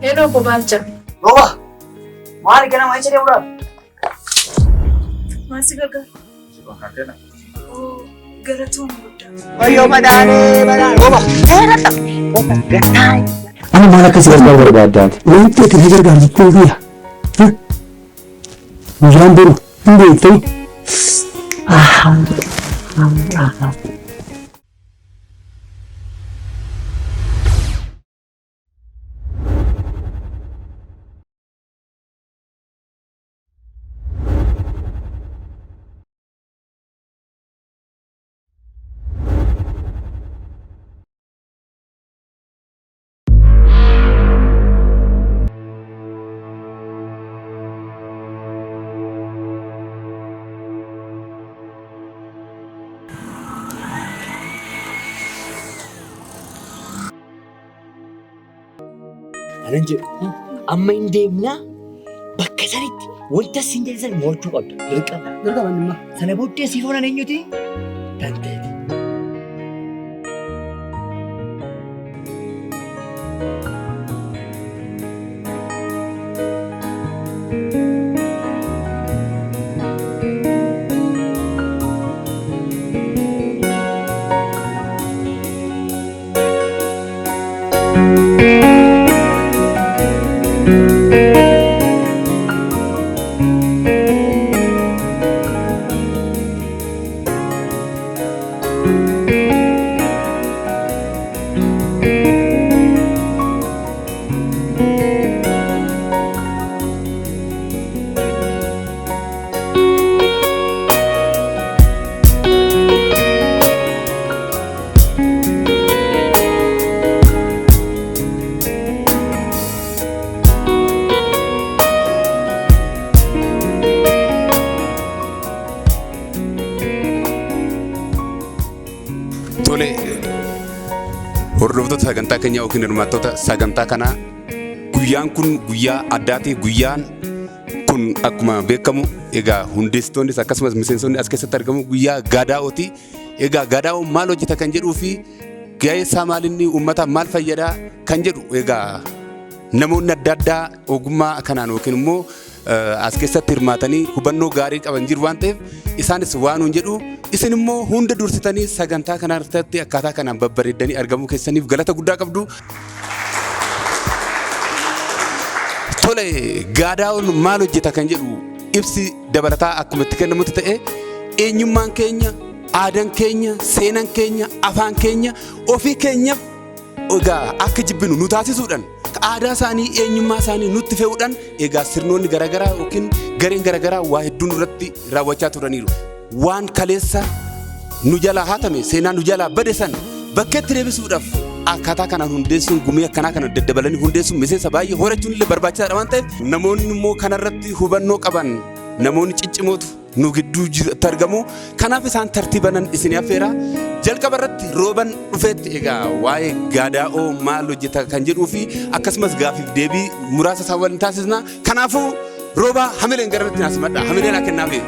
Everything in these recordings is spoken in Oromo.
Hello Obbo Baalchaa. Rooba! Maali ganama eessa deemuudhaaf? Maal si gargaara? Oo, galatooma guddaa. Wayyoo madaanee madaanee. Rooba! Dheeradha! Rooba gataa. Amma maal akka si gargaaru barbaaddaati? Wanti ati na gargaartu kun biyya. Guyyaan boru hin beektani. Anan jedhu amma hin deemnaa bakka sanitti wanta siin jedhe sana mo'achuu qabda. Dirqama. Dirqama inni Sana booddee siif oolan eenyuti? Danteeti. Tole, hordoftoota sagantaa keenyaa yookiin hirmaattoota sagantaa kanaa, guyyaan kun guyyaa addaati. Guyyaan kun akkuma beekamu egaa hundeessitoonnis akkasumas miseensonni as keessatti argamu guyyaa Gadaa'ooti. Egaa Gadaa'oon maal hojjeta kan jedhuu fi gahee isaa maalinni uummataaf maal fayyada kan jedhu egaa namoonni adda addaa ogummaa kanaan yookiin immoo as keessatti hirmaatanii hubannoo gaarii qaban jiru waan ta'eef isaanis waan nuun jedhu isin immoo hunda dursitanii sagantaa kana irratti akkaataa kanaan babbareeddanii argamuu keessaniif galata guddaa qabdu. Tole, Gaadaa'oon maal hojjeta kan jedhu ibsi dabalataa akkuma itti kennamutti ta'e eenyummaan keenya, aadaan keenya, seenaan keenya, afaan keenya ofii keenyaaf egaa akka jibbinu nu taasisuudhaan aadaa isaanii eenyummaa isaanii nutti fe'uudhaan egaa sirnoonni garaagaraa yookiin gareen garaagaraa waa hedduu nurratti raawwachaa turaniiru. Waan kaleessa nu jalaa hatame seenaa nu jalaa bade san bakkeetti deebisuudhaaf akkaataa kanaan hundeessuun gumii akkanaa kana daddabalanii hundeessuun miseensa baay'ee horachuun illee barbaachisaadha waan ta'eef namoonni immoo kanarratti hubannoo qaban namoonni ciccimootu nu gidduu jirutti argamu. Kanaaf isaan tartiibanan isin affeera. Jalqaba irratti Rooban dhufeetti egaa waa'ee Gaadaa'oo maal hojjeta kan jedhuu fi akkasumas gaafiif deebii muraasa isaan waliin taasisna. Kanaafuu Roobaa hamileen gara irratti naas madha. Hamileen haa kennaafi.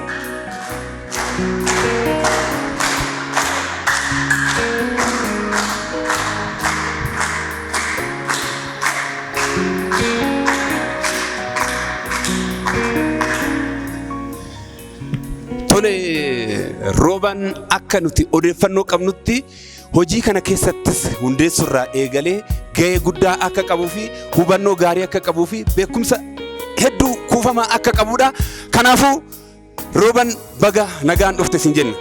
Tole, Roobaan akka nuti odeeffannoo qabnutti hojii kana keessattis hundeessurraa eegalee gahee guddaa akka qabuu fi hubannoo gaarii akka qabuu fi beekumsa hedduu kuufamaa akka qabudha. Kanaafuu Rooban baga nagaan dhufte sin jenna.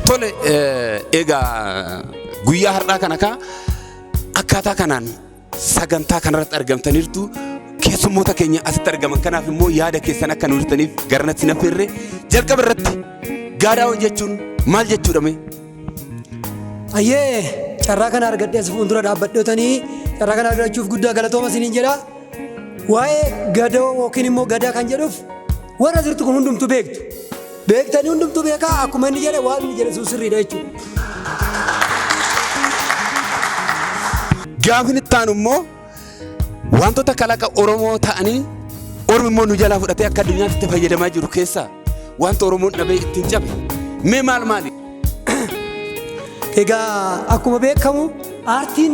Tole, egaa guyyaa har'aa kana kaa akkaataa kanaan sagantaa kanarratti argamtaniirtu keessummoota keenya asitti argaman kanaaf immoo yaada keessan akka nu hirtaniif garanatti sin affeerre jalqaba irratti Gaadaa'oo jechuun maal jechuudha mee? Ayyee carraa kana argadhee as fuuldura dhaabbadhootanii carraa kana argachuuf guddaa galatooma isiniin jedha. Waa'ee gadoo yookiin immoo gadaa kan jedhuuf warra jirtu kun hundumtuu beektu. Beektanii hundumtuu beekaa akkuma inni jedhe waan inni jedhe sun sirriidha jechuudha. Gaafin itti aanu immoo wantoota kalaqa Oromoo ta'anii Ormi immoo nu jalaa fudhatee akka addunyaatti itti fayyadamaa jiru keessaa wanta Oromoon dhabee ittiin cabe mee maal maali? Egaa akkuma beekamu aartiin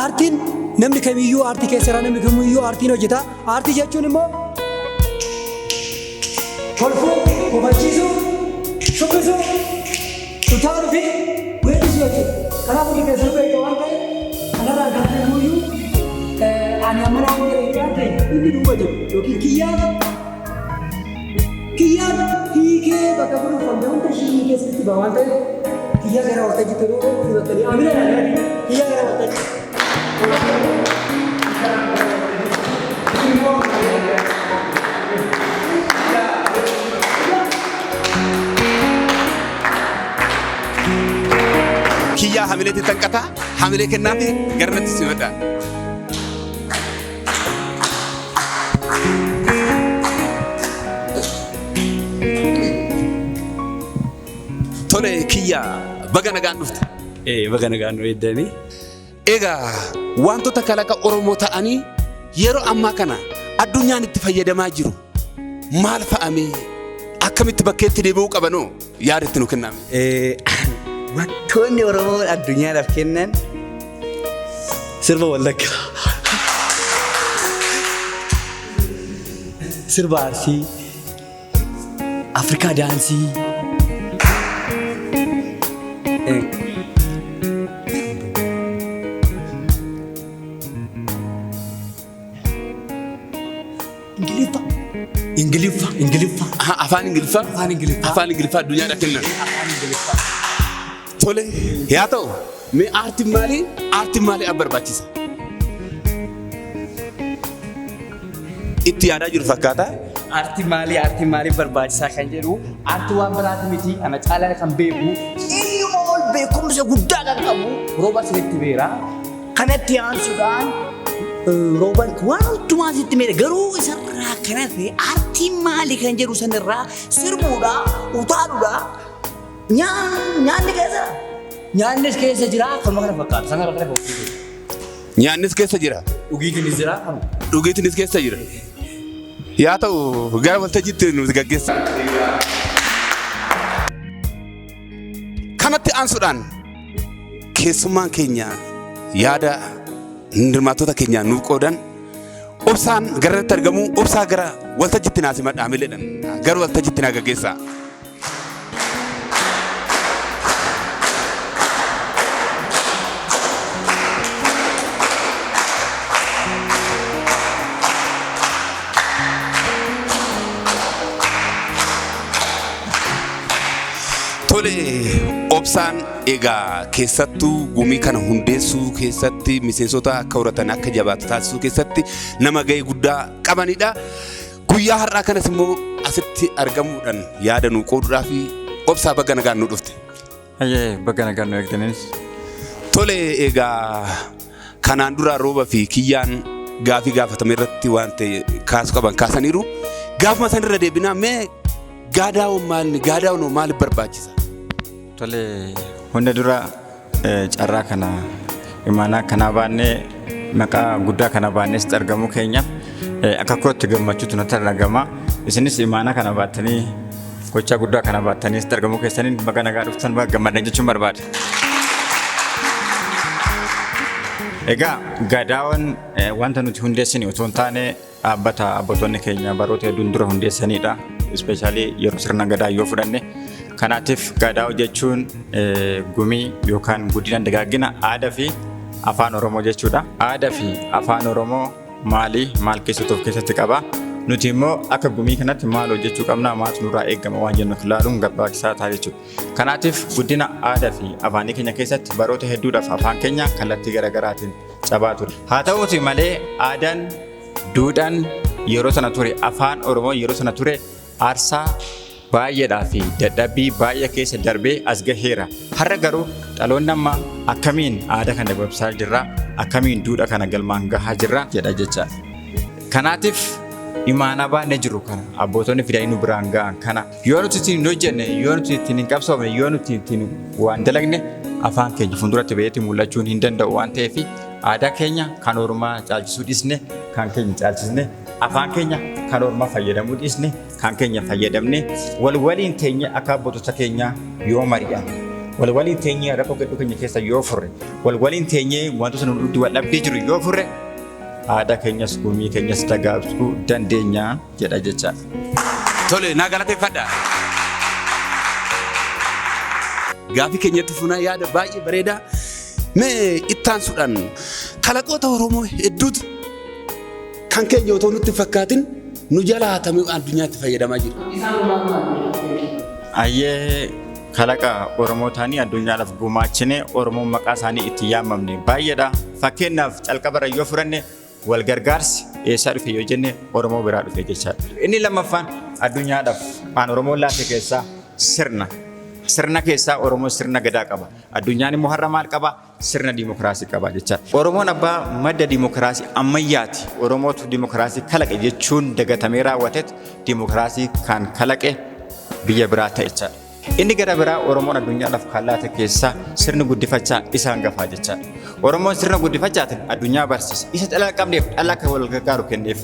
Aartiin namni kamiyyuu aartii keessa jira, namni kamiyyuu aartiin hojjeta. Aartii jechuun immoo kolfuu, hubachiisuu, shubbisuu, utaaluu fi weellisuu jechuudha. Kanaaf hundi keessanuu beektu waan ta'eef kanarraa kan hafe immoo ani amma naannoo hiriyaan keenya inni duuba jiru yookiin kiyyaan hiikee bakka kunuunfamte hunda ishii keessatti ba'a waan ta'eef kiyyaa gara waltajjiitti yeroo simattanii amina kiyyaa gara waltajjiitti. Kiyyaa hamileetti tanqataa hamilee kennaafi garanatti simadha. Tole kiyyaa, baga nagaan dhufte. Baga nagaan nu eeddanii. Egaa wantoota kalaqa Oromoo ta'anii yeroo ammaa kana addunyaan itti fayyadamaa jiru maal fa'amee akkamitti bakkeetti deebi'uu qabanoo yaada itti nu kenname? Wantoonni Oromoon addunyaadhaaf kennan sirba Wallaggaa, sirba Arsii, Afrikaa daansii, Ingiliffa, Ingiliffa, Ingiliffa. Afaan Ingiliffaa? Afaan Ingiliffaa. Afaan Ingiliffaa addunyaadhaaf kennan. Afaan Ingiliffaa. Tole yaa ta'u, mee aartiin maali? Aartiin maali barbaachisa? Itti yaadaa jiru fakkaata. Aartii maalii, aartii maalii barbaachisaa kan jedhu, aartii waan biraati miti, ana caalaa kan beeku eenyuma ol beekumsa guddaa kan qabu rooba isinitti beera. Kanatti aansuudhaan rooban waan hundumaa sitti meera, garuu isarraa kan hafe aartii maalii kan jedhu sanirraa sirbuudha, utaaluudha, nyaanni keessa nyaannis keessa jira, kanuma kana fakkaata sana kana fakkaata. Nyaannis keessa jira. Dhugiitinis jira kanuma. Dhugiitinis keessa jira. Yaa ta'u, gara waltajjiitti nuti gaggeessa. Kanatti aansuudhaan keessummaan keenya yaada hirmaattota keenyaa nuuf qoodan obsaan garanatti argamu. Obsaa gara waltajjiitti naa simadhaa, hamileedhaan gara waltajjiitti naa gaggeessaa. Tole obsaan, egaa keessattuu gumii kana hundeessuu keessatti, miseensota akka horatan akka jabaatu taasisuu keessatti nama gahee guddaa qabanidha. Guyyaa har'aa kanas immoo asitti argamuudhaan yaada nu qooduudhaa fi obsaa baga nagaan nu dhufte. Hayyee, baga nagaan nu eegdanis. Tole, egaa kanaan dura rooba fi kiyyaan gaafii gaafatame irratti waan ta'e kaasu qaban kaasaniiru. Gaafuma sanirra deebinaa, mee gaadaawwan maalni gaadaawwan maaliif barbaachisa? Tole, hunda dura carraa kana imaanaa kanaa baannee, maqaa guddaa kana baannee sitti argamuu keenya akka kootti gammachuutu natti dhagama. Isinis imaanaa kana baattanii, gochaa guddaa kana baattanii sitti argamuu keessaniin baga nagaa dhuftan, baga gammadan jechuun barbaada. Egaa gadaawwan wanta nuti hundeessine otoo hin taane dhaabbata abbootonni keenya baroota hedduun dura hundeessanidha. Especially yeroo sirna gadaa yoo fudhanne. Kanaatiif gadaa jechuun gumii yookaan guddina dagaagina aadaa fi afaan Oromoo jechuudha. Aadaa fi afaan Oromoo maali? Maal keessatti of keessatti qaba? Nuti immoo akka gumii kanatti maal hojjechuu qabna? Maaltu nurraa eegama waan jennu ilaaluun barbaachisaa ta'a jechuudha. Kanaatiif guddina aadaa fi afaanii keenya keessatti baroota hedduudhaaf afaan keenya kallattii garaagaraatiin cabaa ture. Haa ta'uuti malee aadaan, duudhaan yeroo sana ture, afaan Oromoo yeroo sana ture aarsaa baay'eedhaa fi dadhabbii baay'ee keessa darbee as gaheera. Har'a garuu dhaloonni amma akkamiin aadaa kana dababsaa jirra, akkamiin duudhaa kana galmaan gahaa jirra jedha jecha. Kanaatiif imaanaa baannee jiru kana abbootonni fidanii nu biraan ga'an kana yoo nuti ittiin hin hojjenne, yoo nuti ittiin hin qabsoofne, yoo nuti ittiin waan dalagne, afaan keenya fuulduratti ba'eetti mul'achuun hin danda'u waan ta'eef, aadaa keenya kan ormaa caalchisuu dhiisne kan keenya caalchisne, afaan keenya kan ormaa fayyadamuu dhiisne kan keenya fayyadamne, wal waliin teenye akka abbootota keenyaa yoo mari'anne, wal waliin teenye rakkoo gidduu keenya keessa yoo furre, Wal waliin teenyee wantoota nu gidduutti wal dhabdee jiru yoo furre aadaa keenyas gumii keenyas dagaagsuu dandeenya jedha jechaadha. Tole naa galateeffadha. Gaafii keenyatti funaa yaada baay'ee bareedaa. Mee ittaansuudhaan kalaqoota Oromoo hedduutu kan keenya otoo nutti hin fakkaatin nu jalaa hatamee addunyaatti fayyadamaa jira. Ayyee kalaqa Oromoo ta'anii addunyaadhaaf gumaachine Oromoon maqaa isaanii itti yaamamne baay'eedha. Fakkeenyaaf calqabarra yoo fudhanne wal gargaarsi eessaa dhufe yoo jenne Oromoo biraa dhufe jechaadha. Inni lammaffaan addunyaadhaaf waan Oromoon laate keessaa sirna. Sirna keessaa Oromoon sirna gadaa qaba. Addunyaan immoo har'a maal qaba? Sirna diimokiraasii qaba jechaadha. Oromoon abbaa madda diimokiraasii ammayyaati. Oromootu diimokiraasii kalaqe jechuun dagatamee raawwateet diimokiraasii kan kalaqe biyya biraa ta'e jechaadha. Inni gara biraa Oromoon addunyaadhaaf kan laate keessaa sirni guddifachaa isa hangafaa jechaadha. Oromoon sirna guddifachaatiin addunyaa barsiise. Isa dhala hin qabneef dhala akka wal gargaaru kenneef.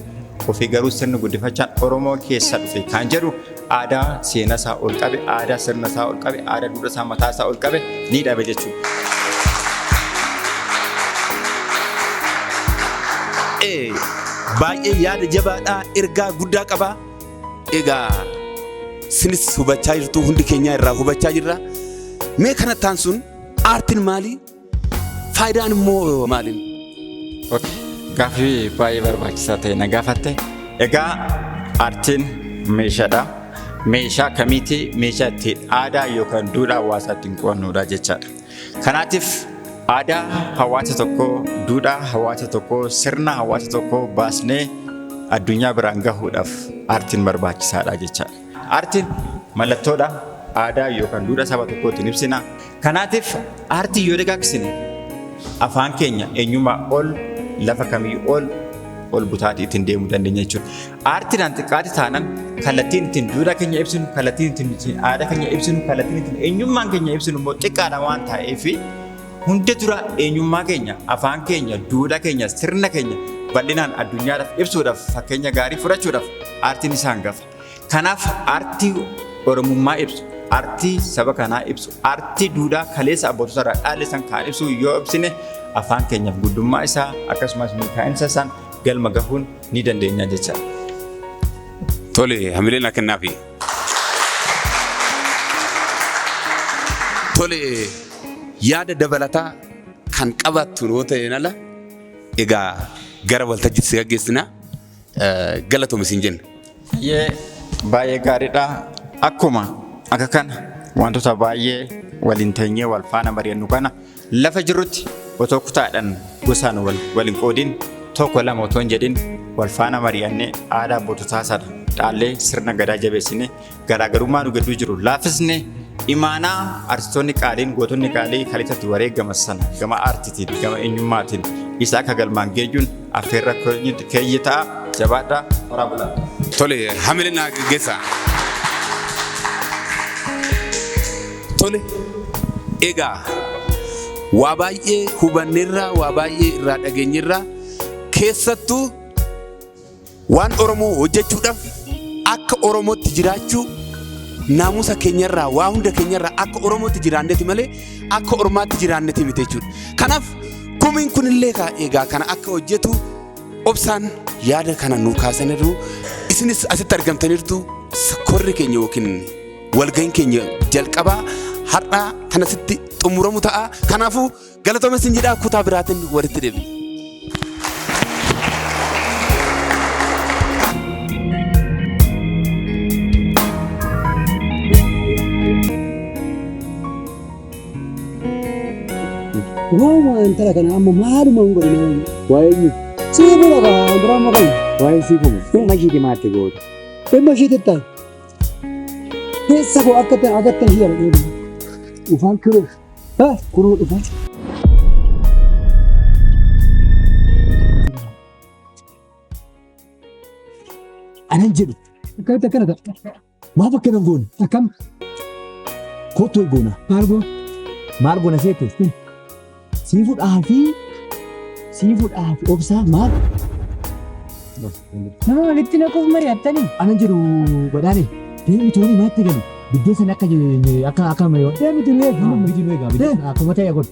Ofii garuu sirni guddifachaan Oromoo keessa dhufe kan jedhu aadaa seena isaa ol qabe, aadaa sirna isaa ol qabe, aadaa duudha isaa mataa isaa ol qabe ni dhabe jechuudha. Baay'ee yaada jabaadhaa ergaa guddaa qaba. Egaa sinis hubachaa jirtu hundi keenyaa irraa hubachaa jirra. Mee kana taansuun aartiin maali? Faayidaan immoo maali? Okay. Gaaffii baay'ee barbaachisaa ta'e na gaafatte. Egaa aartiin meeshaadha. Meeshaa kamiiti? Meeshaa ittiin aadaa yookaan duudhaa hawaasaa ittiin qo'annudha jechaadha. Kanaatiif aadaa hawaasa tokkoo, duudhaa hawaasa tokkoo, sirna hawaasa tokkoo baasnee addunyaa biraan gahuudhaaf aartiin barbaachisaadha jechaadha. Aartiin mallattoodha. Aadaa yookaan duudhaa saba tokkoo ittiin ibsina. Kanaatiif aartii yoo dagaagsine afaan keenya eenyummaa ol lafa kamiyyuu ol ol butaatii ittiin deemuu dandeenya jechuudha. Aartiidhaan xiqqaati taanan kallattiin ittiin duudhaa keenya ibsinu, kallattiin ittiin aadaa keenya ibsinu, kallattiin ittiin eenyummaan keenya ibsinu immoo xiqqaadha waan ta'eef hunda dura eenyummaa keenya, afaan keenya, duudhaa keenya, sirna keenya bal'inaan addunyaadhaaf ibsuudhaaf fakkeenya gaarii fudhachuudhaaf aartiin isa hangafa. Kanaaf aartii Oromummaa ibsu, aartii saba kanaa ibsu, aartii duudhaa kaleessa abbootota irraa dhaalle san kan ibsu yoo ibsine afaan keenyaaf guddummaa isaa akkasumas milkaa'insa isaan galma gahuun ni dandeenya jechaadha. Tole hamilee naa kennaafi. Tole yaada dabalataa kan qabaattu yoo ta'een ala egaa gara waltajjiitti si gaggeessina. Galatoomi siin jenna. Baay'ee baay'ee gaariidha. Akkuma akka kana wantoota baay'ee waliin teenyee wal faana mari'annu kana lafa jirrutti otoo kutaadhaan gosaan wal wal hin qoodin tokko lama otoo hin jedhin wal faana mari'annee aadaa abboototaa sana dhaallee sirna gadaa jabeessine garaagarummaa nu gidduu jiru laaffisne imaanaa artistoonni qaaliin gootonni qaalii kaleessatti wareegaman sana gama aartiitiin gama eenyummaatiin isa akka galmaan geejjuun affeerra keeyyi ta'a jabaadhaa horaa bulaa. Tole hamilee naa gaggeessaa. Tole egaa waa baay'ee hubanneerraa waa baay'ee irraa dhageenyerraa keessattuu waan Oromoo hojjechuudhaaf akka Oromootti jiraachuu naamusa keenyarraa waa hunda keenyarraa akka Oromootti jiraanneti malee akka Ormaatti jiraanneti miti jechuudha. Kanaaf gumiin kunillee egaa kana akka hojjetu obsaan yaada kana nuu kaasaniiru. Isinis asitti argamtaniirtu korri keenya yookiin walga'iin keenya jalqabaa har'aa kanasitti xumuramu ta'a. Kanaafuu galatooma isin jedhaa kutaa biraatiin walitti deebina. Waanuma intala kana amma maaluma hin godhine. Waa'ee eenyu? Sii bira kaa biraa amma kan. Waa'ee sii kumu. Dhimma ishiiti maatti gootu. Dhimma ishiitti ta'i. Keessa koo akka ta'e akka ta'e ishii yaadadhee. Dhufaan kiroo. Ha? Kunoo dhufaan. Anan jedhu. Akkamitti akkana ta'a? Maaf akkana hin goone? Akkam? Kottu wal goona. Maal goona? Maal goona seete? Sii fudhaa fi sii fudhaa fi obsaa maal? Nama walitti naquuf mari'attanii? Anan jedhu badhaane deemi toonii maatti gali. Biddeen sana akka akka akka deemiti nu eegi. Miti nu eega. Biddeen akkuma ta'e godhu.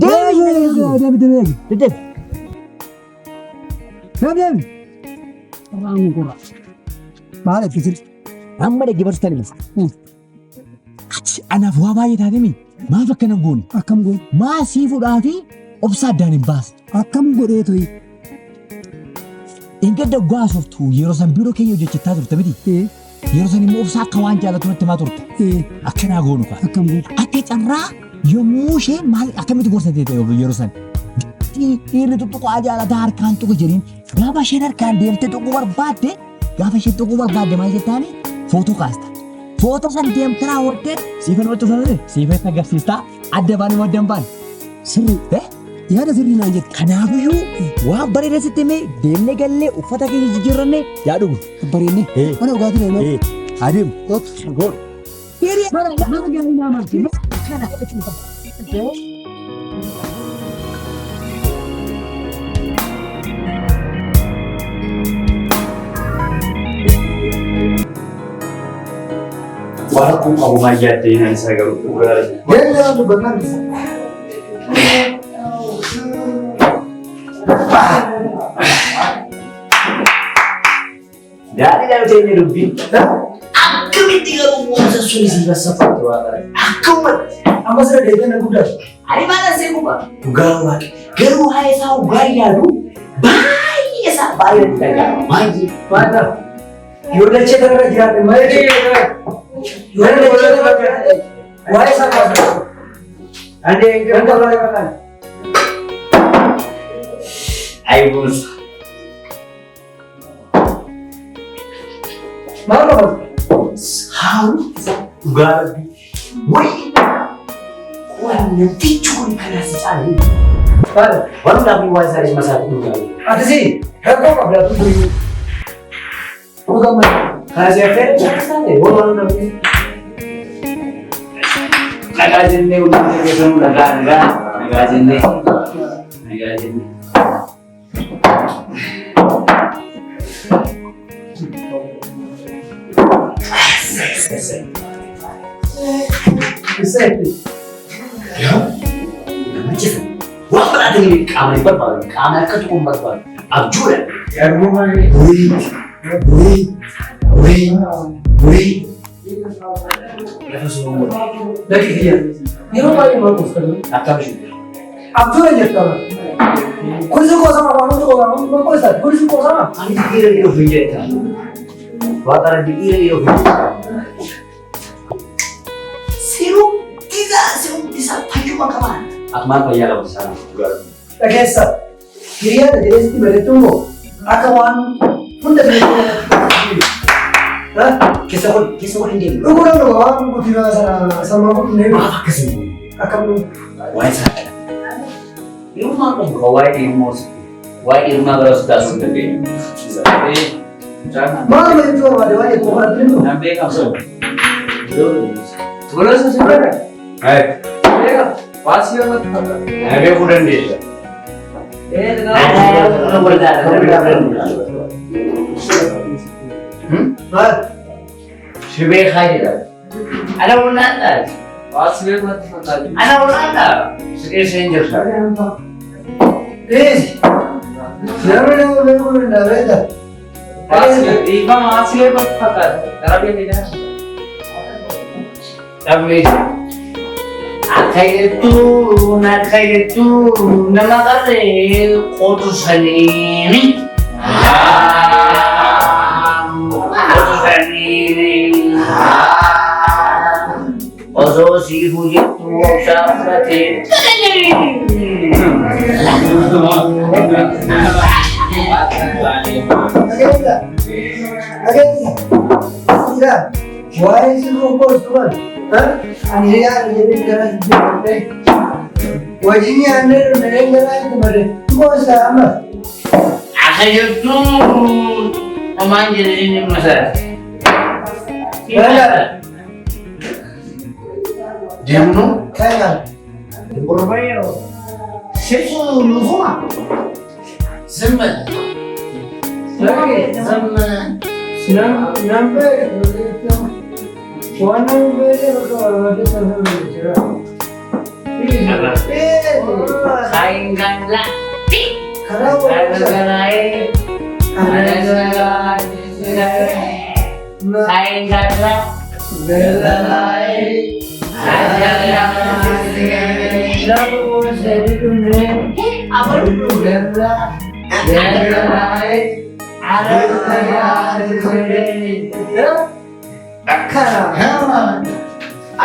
Deemi deemiti nu eegi. Deddeebi. Deemi deemi. Qoraan qora. Maal itti sirri? Amma dhaggeeffatu tani miti. Achi anaaf waa baay'ee taate mi? Maaf akkana goone? Akkam goone? Maa sii fuudhaa fi obsa addaan hin baasne? Akkam godhee toyi? Engadda gaasoftu yeroo san biiroo keenya hojjechaa turte miti? Yeroo san immoo obsa akka waan jaalatu natti himaa turte. Akkanaa goonu kaa. Akkam goonu? Akka carraa yommuu isheen maal akkamitti gorsatee ta'e yeroo san? Dhiirri tuttuqaa jaalataa harkaan tuqu jedhiin gaafa isheen harkaan deemtee tuquu barbaadde gaafa isheen tuquu barbaadde maal jettaani footoo kaasta. Footoo san deemtee raawwattee siifan waccu sana siifan agarsiistaa adda baanu adda hin baanu. Sirrii. Yaada sirrii naan jette. Kanaafiyyuu waan bareeda sitti himee deemnee gallee uffata keenya jijjiirrannee yaa dhugu. Bareedne. Mana dhugaatii deemnee. Adeemu. Godhu. Mana gaarii naa marti. Kana. Waan akkuma qabu maal yaaddee naan isaa garuu dhugaa. Deemnee dubbannaan isa. Daadhii dhaan teenya dubbii. Akkamitti garuu wanta sun isin sassafatte waa bara. Akkamatti. Amma sira deebiin na guddaa. Ani maal asii guba. Dhugaa waaqa. Garuu haa isaa dhugaa yaadu baay'ee isaa baay'ee natti dhaga'ama. Baay'ee. Maal yoo dachee kanarra jiraate maal yoo dachee kanarra jiraate waa'ee isaa kaasuu. Ande eeggamu. Ayi buusa. Maal qaba? Haaru dhugaa rabbii. Wayi waan namtichi kun kanaa si caalu. Maal? Waan dhaabni waan isaa dhimma isaa dhugaa. Ati si rakkoo qabda tuyyuu. Dhugaa maal? Kana si affeera taate waan namni. Nagaa jennee hundumti keessanuu nagaa nagaa nagaa jennee nagaa jennee. Waan biraatti qaama hin barbaadu. Qaama akka tuqu hin barbaadu. Abjuudha. Wii, wii, wii, wii. Lafa sunuun godhe. Dhaqi kiyya. Yeroo baay'ee maal gooftaa? Akkam ishee. Abjuudha jirta. Kunis qoosama waan hundi qoosama kun qoosama kunis qoosama. Ani dhiira dhiira ofiin jetta. Waaqa rabbi dhiira dhiira ofiin jetta. Sirumti isaa sirumti isaa fayyuma qabaan. Ati maal fayyaa qabdi isaan dhugaa rabbi. Dhageessa. Hiriyaadha jedhee sitti bareedu immoo akka waan hunda Keessa kun keessa kun hin deemu. Dhuguu danda'u waan guutuu sana sama kun Maaf akkasii hin akkam Waa'ee isaa dha. Dhiirummaan kun bifa waa'ee dhiirummaa hoositti. Waa'ee dhiirummaa gara hoositti taasisuu hin dandeenyu. Maal jechuu barbaade waan jettu qofa dhibbu. Nan beekamu. Tolosa si beeka. Waan si namatti fakkaata. Na beekuu dandeessa. Si beekaa jedha. Ana wal'aanaa. Waan si beeku natti fakkaata. Ana wal'aanaa. Si keessa hin jirta. Please. Namni nama beekuu danda'a beektaa? Dhiifama waan si beeku natti fakkaata. Karaa beekaa. Dhablee. Akka jettuu akka jettuu nama qarree qotu saniini. Qotu saniini. Osoo siifuu jettuu obsaa fudhatee. Dhageessa. Dhageessa. Jira. Waa'ee sirruu qoostu kan. Ani hiriyaadha jedhee gara jijjiirradhee. Wajjin nyaannee dhufnee gara itti malee. Qoosta amma. Akka jettuu homaan jedhanii ni masaa. Deemnu. Kaya. Gurbayo. Sifu nufuma. Zimma. Zimma. Nam beeku.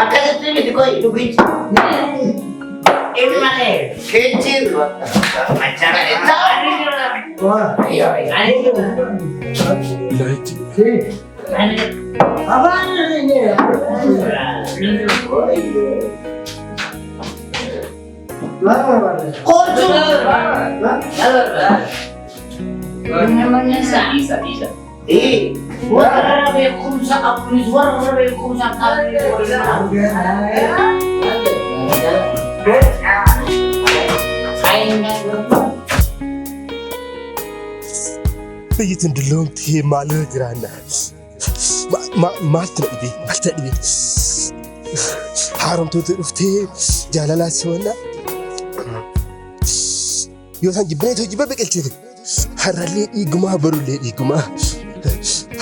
Akkasitti miti koi dhugichi. Inni malee keechiin Warra beekumsa qabunis warra beekumsa hin Biyyi tun dulloomtee maalirra jiraanna? Maaltu na dhibee? Maaltu na dhibee? Haaromtoota dhuftee jaalalaa simannaa. Yoo isaan jibbanee too jibba biqilchite. Har'allee dhiigumaa barullee dhiigumaa.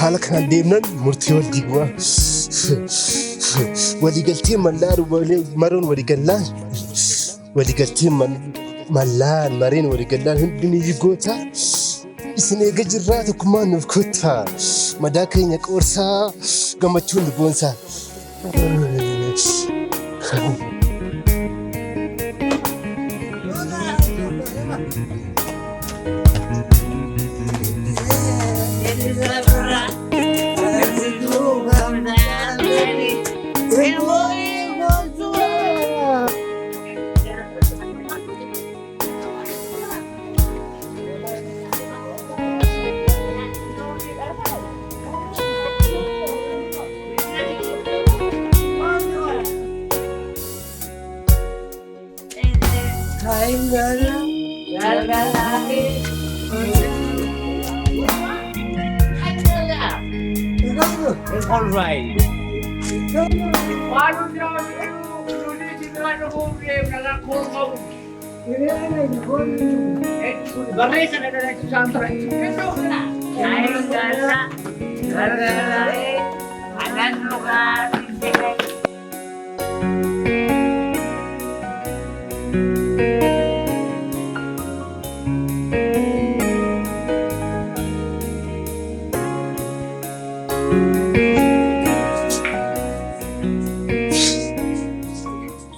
Haala kanaan deemnan murtii wal diigumaa. Waliigaltee mallaan maroon waliigallaan waliigaltee mallaan mareen waliigallaan hundi ni goota. Isin eega jirraa tokkummaan nuuf kottaa. Madaa keenya qoorsaa gammachuun nu boonsaa. All right.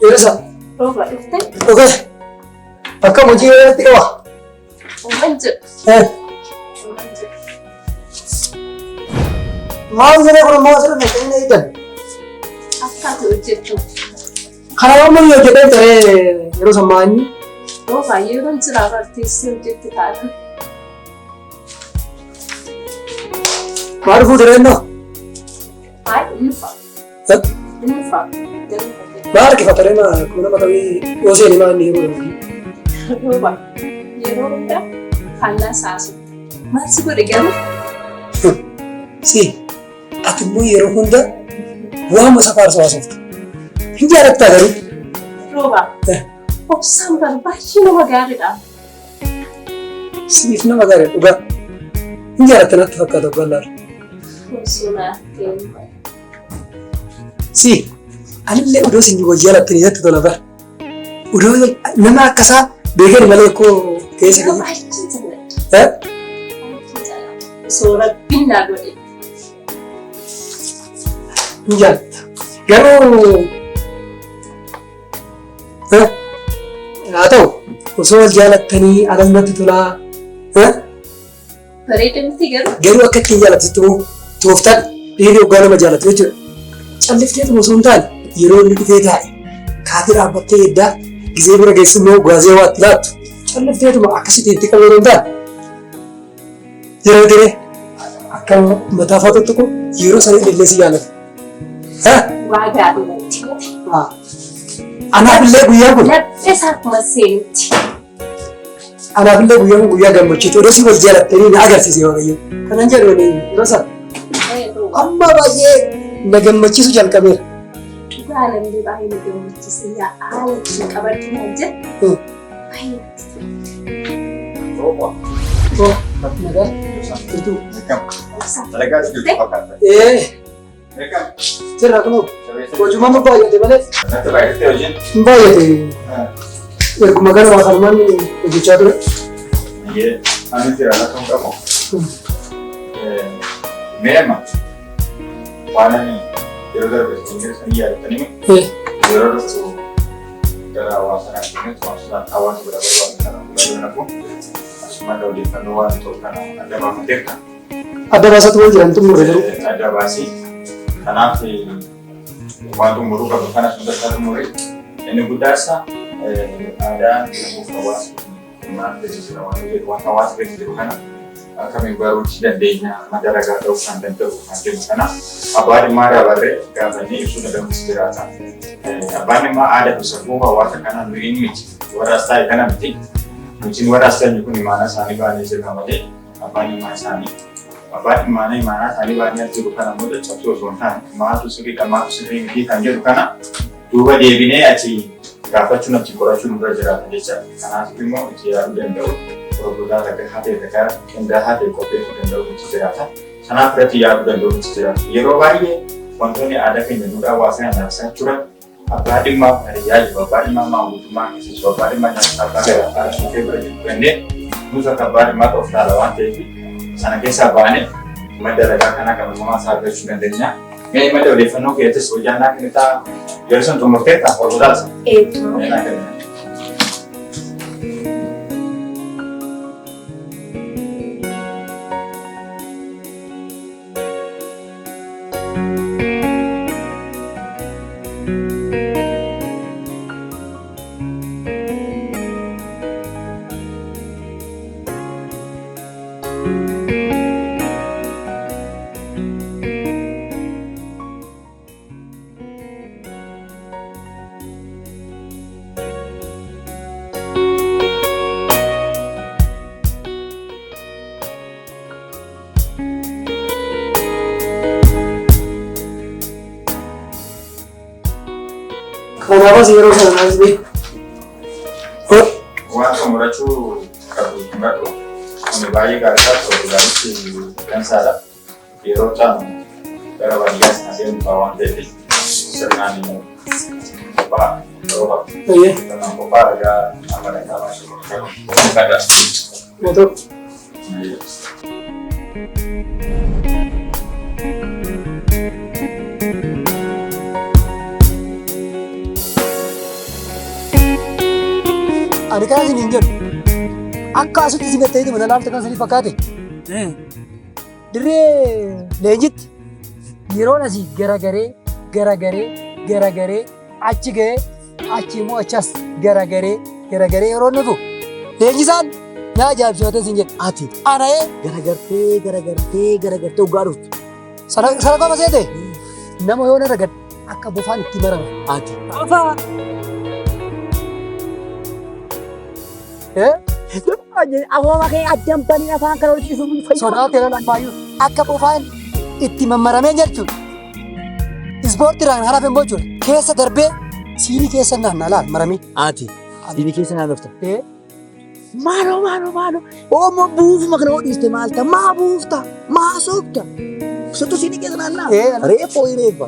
Yeroo Rooba dhufte? Dhugaa bakka hojii irratti qaba. Uuman jedhu. Maal jedhee kun immoo asirra naqanii eegan. Akka ati hojjettu. Kana waan marii hojjetee taree yeroo sammaa inni. Rooba yeroon jiraatu artiistii hojjette taata. Maal fuute reennoo? Hayi inni fa'a. Inni fa'a. Maal harkifata reennoo kun nama ta'ee yoo seeni maal inni yeroo Rooba yeroo hundaa faallaa saasu. Maal si godhe garuu? Si ati immoo yeroo hunda waama safaarsu haasofta. Hin jaalattaa garuu? Rooba obsaan bara baay'ee nama gaariidha. Siif nama gaarii dhugaa. Hin jaalatta natti fakkaata dhugaa laala. Osoo naaf ta'e. Si anillee odoo isin wal jaalattanii natti tola bara. Odoo nama akkasaa beekan malee koo keessa Yeroo kiyya. baay'ee jaalladha. Baay'ee jaalladha. Osoo rabbiin naa godhe. Hin jaalatta. Garuu haa ta'u osoo wal jaalattanii alas natti tolaa. Bareeda miti garuu. Garuu akka ittiin jaalattu tooftaan dhiirri hoggaa nama jaalatu jechuudha. Callifteetuma osoo hin taane yeroo inni dhufee taa'e kaatee dhaabbattee eddaa gizee bira geessu immoo gaazee waa itti laattu callifteetuma akkasitti itti qabu yeroo hin taane yeroo diree akka mataa fa'aa tokko yeroo sana illee si jaalatu. Waa gaarii natti himte. Anaafillee guyyaan kun Laphee isaa akkuma seenutti. Anaafillee guyyaan kun guyyaa gammachuuti. Odoo si wal jaalattanii na agarsiise Waaqayyo. Kanan jedhu yeroo sana. Amma baay'ee Na gammachiisu jalqabeera. Dhugaa lamlee baay'ee na gammachiise. Yaa haala ittiin qabadhu naan jedhe. Baay'ee natti tola. Oh, nagaa. Jirtuu. Dalagaa jirtu fakkaata. Sirra kunoo. Hojumaan baay'ate malee. Natti baay'ate hojiin. Hin baay'ate. Erguma kana waa kanumaan hojjechaa ture. Ani jira lafa hin qabu. Mee amma waan ani yeroo darbe isin san yaadatanii yeroo dhuftu gara hawaasa kanaa deemetu hawaasa bira baruu waan kana bira nafu asuma odeeffannoo waan ta'u kana adda baafateerta. Adda baasatu waan jiran xumurre garuu. Adda baasii kanaaf waan xumuruu qabdu kana sun tassaa xumurre inni guddaa isaa aadaan namuuf hawaasa maal beeksisa waan jedhu waan hawaasa beeksisu kana akkamiin baruuchi dandeenya madda ragaa ta'uu kan danda'u kan jennu kana abbaan dhimmaa irraa barree gaafannee ibsuu danda'utu jiraata. Abbaan dhimmaa aadaa fi safuu hawaasa kanaa nu inni miti warra as taa'e kana miti. Nuti warra as taa'e kun imaanaa isaanii baanee jirra malee abbaan dhimmaa isaanii abbaan dhimmaana imaanaa isaanii baanee as jiru kana immoo caccabsuu osoo hin taane maaltu sirriidha maaltu sirrii miti kan jedhu kana duuba deebinee achi gaafachuun achi qorachuun nurra jiraata jechaadha. Kanaaf immoo itti yaaduu danda'u proposal akka ta'e ragaa qindaa'aa ta'e qopheessuu danda'u nuti jiraata. Kanaaf irratti yaaduu danda'u nuti jiraata. Yeroo baay'ee wantoonni aadaa keenya duudhaa hawaasaa nyaachaa turan abbaa dhimmaa hariyyaa jiru, abbaa dhimmaa maangudummaa keessa jiru, abbaa dhimmaa nyaata abbaa garaa abbaa dhimmaa bira jiru kennee nus akka abbaa dhimmaa ta'uuf taala waan ta'eef sana keessaa baanee madda ragaa kanaa qabatamaa isaa argachuu dandeenya. Mee madda odeeffannoo keessattis hojjannaa kennitaa yeroo san xumurteetta proposal sana. Eeyyuu. Mee naa kenni. Kanaafas yeroo sana naas beeku. Waan xumurachuu qabdu xumuradhu. Kun baay'ee gaariidha. Proposalichi dansaadha. Yeroo ta'an gara baadiyyaas kan deemu ta'a waan ta'eef sirnaan qophaa rooba. Sirnaan qophaa ragaa amma danda'amaa jiru. Kadha. Haa ta'u. Ani kana isin hin jedhu. Akka asitti isin gattee mana laafte kan isin fakkaate. Dirree leenjitti yeroon asii garagaree garagaree garagaree achi ga'ee achi immoo achas garagaree garagaree yeroo inni dhufu leenjisaan na ajaa'ibsiifatee isin jedhe. Ati Ana'ee garagartee garagartee garagartee hoggaa dhuftu. Sana qofa seete nama yoo narra gad akka bofaan itti marama. Ati. Bofaa. Afooma kee addaan baniin afaan kana walitti dhufuun fayyadu. Sodaatee lan ammayyuu akka bofaan itti mammaramee jechuudha. Ispoortiidhaan kan hafe immoo jechuudha. Keessa darbee siinii keessa naannaa laal maramee. Ati siinii keessa naannofta. Maaloo maaloo maaloo oomo buufuma kana hoo dhiiste maal ta'a maa buufta maa soobta sottu siinii keessa naannaa reeffa ho'i reeffa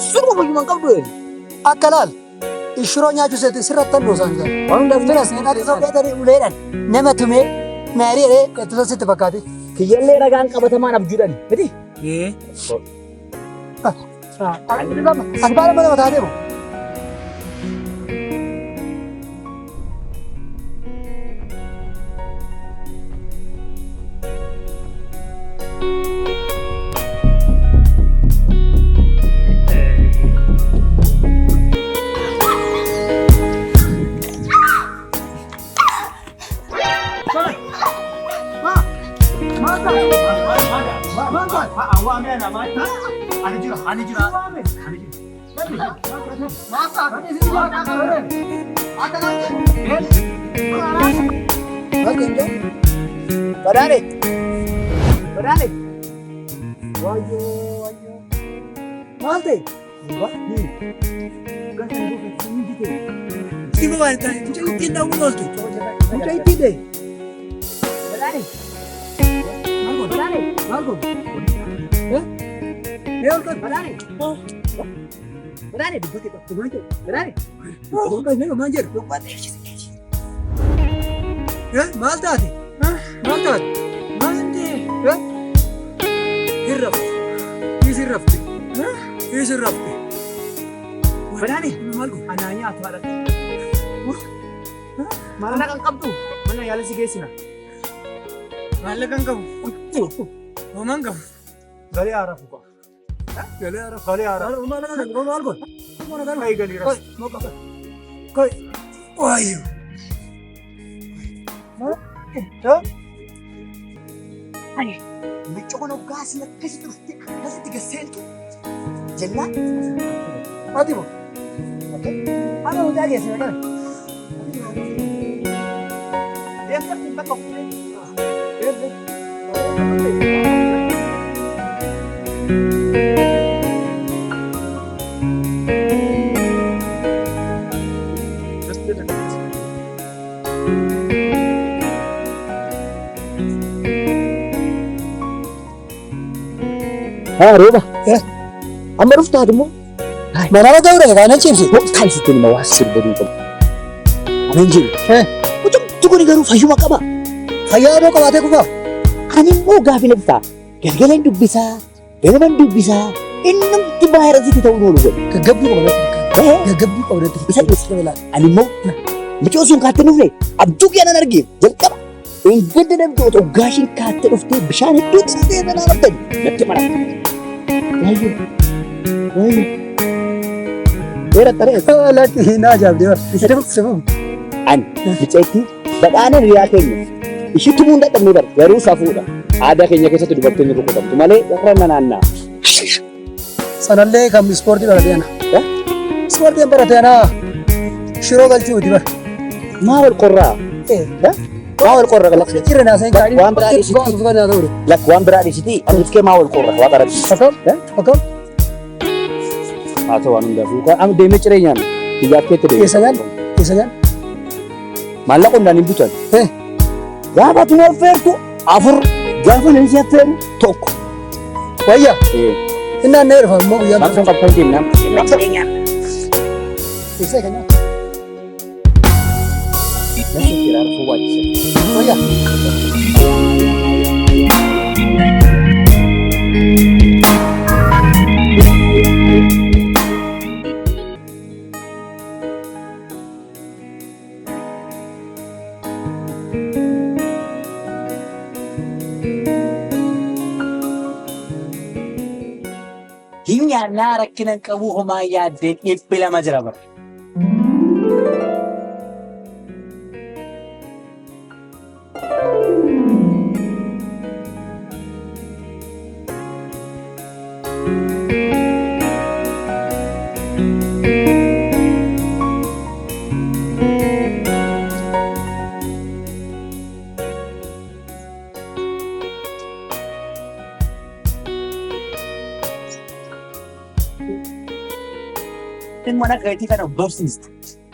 surma fayyuma hin qabdu eeri. Akka laal ishiroo nyaachuu seete sirratti handoo isaan jira. Waan hundaaf Fira seenaa dhiisoo beekanii uleedhaan nama tumee maarii jedhee ittisa sitti fakkaate. Kiyyallee ragaan qabatamaan abjuudhaan miti. Ani baala mana mataa deemu. Badhaadhe. Badhaadhe. Wayyoo wayyoo. Maal ta'e? Dhimma waan hin taane mucaa ittiin dha'uun ooltu. Mucaa ittiin dha'e. Maal goone? Maal goone? Mee ol qabi. Maal jedhu? Ol qabi maal jedhu? Maal taate? Maal taate? Maal ta'e? Hin rafte. Is hin rafte. Is hin rafte. Badaane. Maal goone? Anaa nyaatu haadha. Maallaqa hin qabdu. Mana yaala si geessina. Maallaqa hin qabu. Homaa hin qabu. Galee haara fuqa. Galee haara. Galee haara. Maal goone? Maal goone? Kai galii ras. Kai. Waayu. Micoon hoggaasii akkasitti dhuftee akkasitti gasseentu jennaan. Ati moo? Ana mucaa geessine kana. Deemsa bakka fuudhee. Haa rooba. Amma dhuftaati immoo. Manama ta'uu dha kanan cimse. Kan sitti nima waa sirbaduu qabu. Ani hin jiru. Mucumti kun garuu fayyuma qaba. Fayyaa immoo qabaatee kufaa. Ani immoo gaafi na dhuftaa. Galgalan dubbisaa, ganaman dubbisaa, innumti vaayirasiitti ta'uu oolu godhe. Gaggabbii qaba natti fakkaata. Gaggabbii qaba natti Isa fakkaata. Ani immoo micoo sun kaattee dhufne abjuu kiyya nan arge jalqaba. Engedda namni otoo gaashiin kaattee dhuftee bishaan hedduu xixiqqee na naannoftan natti mara. Waayyoo waayyoo. Dheeraa taree. Lakki na ajaa'ibdee bara. Sifuuf. Ani mucayittii badhaana hiriyaa keenya ishii tumuu hin dadhabne bara garuu safuudha. Aadaa keenya keessatti dubartoonni rukutamtu malee irra na naanna'a. Sanallee kan ispoortii barate ana. Ispoortiin barate ana shiroo galchuuti bara. Maa wal qorraa? Maa wal qorra lakki? Cirra naaseen kaadhii. Waan biraa dhiisiti. Lakki waan biraa dhiisiti. Aniif kee maa wal qorra waaqa rabbi. Akkam? Akkam? Haa ta'u waan hundaaf. Amma deemee ciree nyaanna. Biyyaaf keetti deemee. Eessa nyaanna? Eessa nyaanna? Maallaqa hundaan hin bitan. Gaafa ati nu affeertu 4 gaafa nani si affeeru 1. Wayya. Inni naannoo dhufa immoo guyyaa. Maal kan qabdan deemnaa? Eessa kan nyaanna? Wayya. Hin nyaannaa rakkina hin qabu homaa yaaddeen 200 jira bara. Mana keetii kana barsiiste.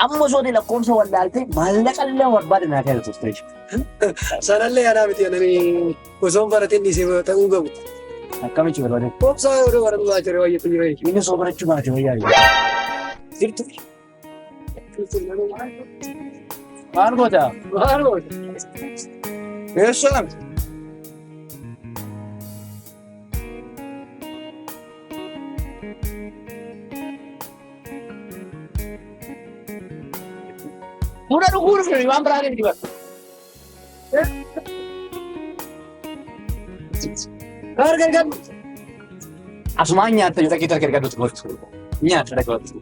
Amma osoo lakkoofsa wallaaltee maallaqa illee barbaade naa kenna turte jechuudha. Sanallee anaa miti anani osoo hin baratin dhiisee ta'uu qabu. Akkamitti barbaade? Obsaa yoo baratu baachire wayyatu jira. Inni osoo barachuu baate wayyaa. Sirtu. Maal goota? Maal goota? Eessaan? Buna dhuguu dhufne waan biraa miti bara. Gargar. Asumaan nyaatta yoo dhageettu gargar nuti godhu. Nyaata dhagootti.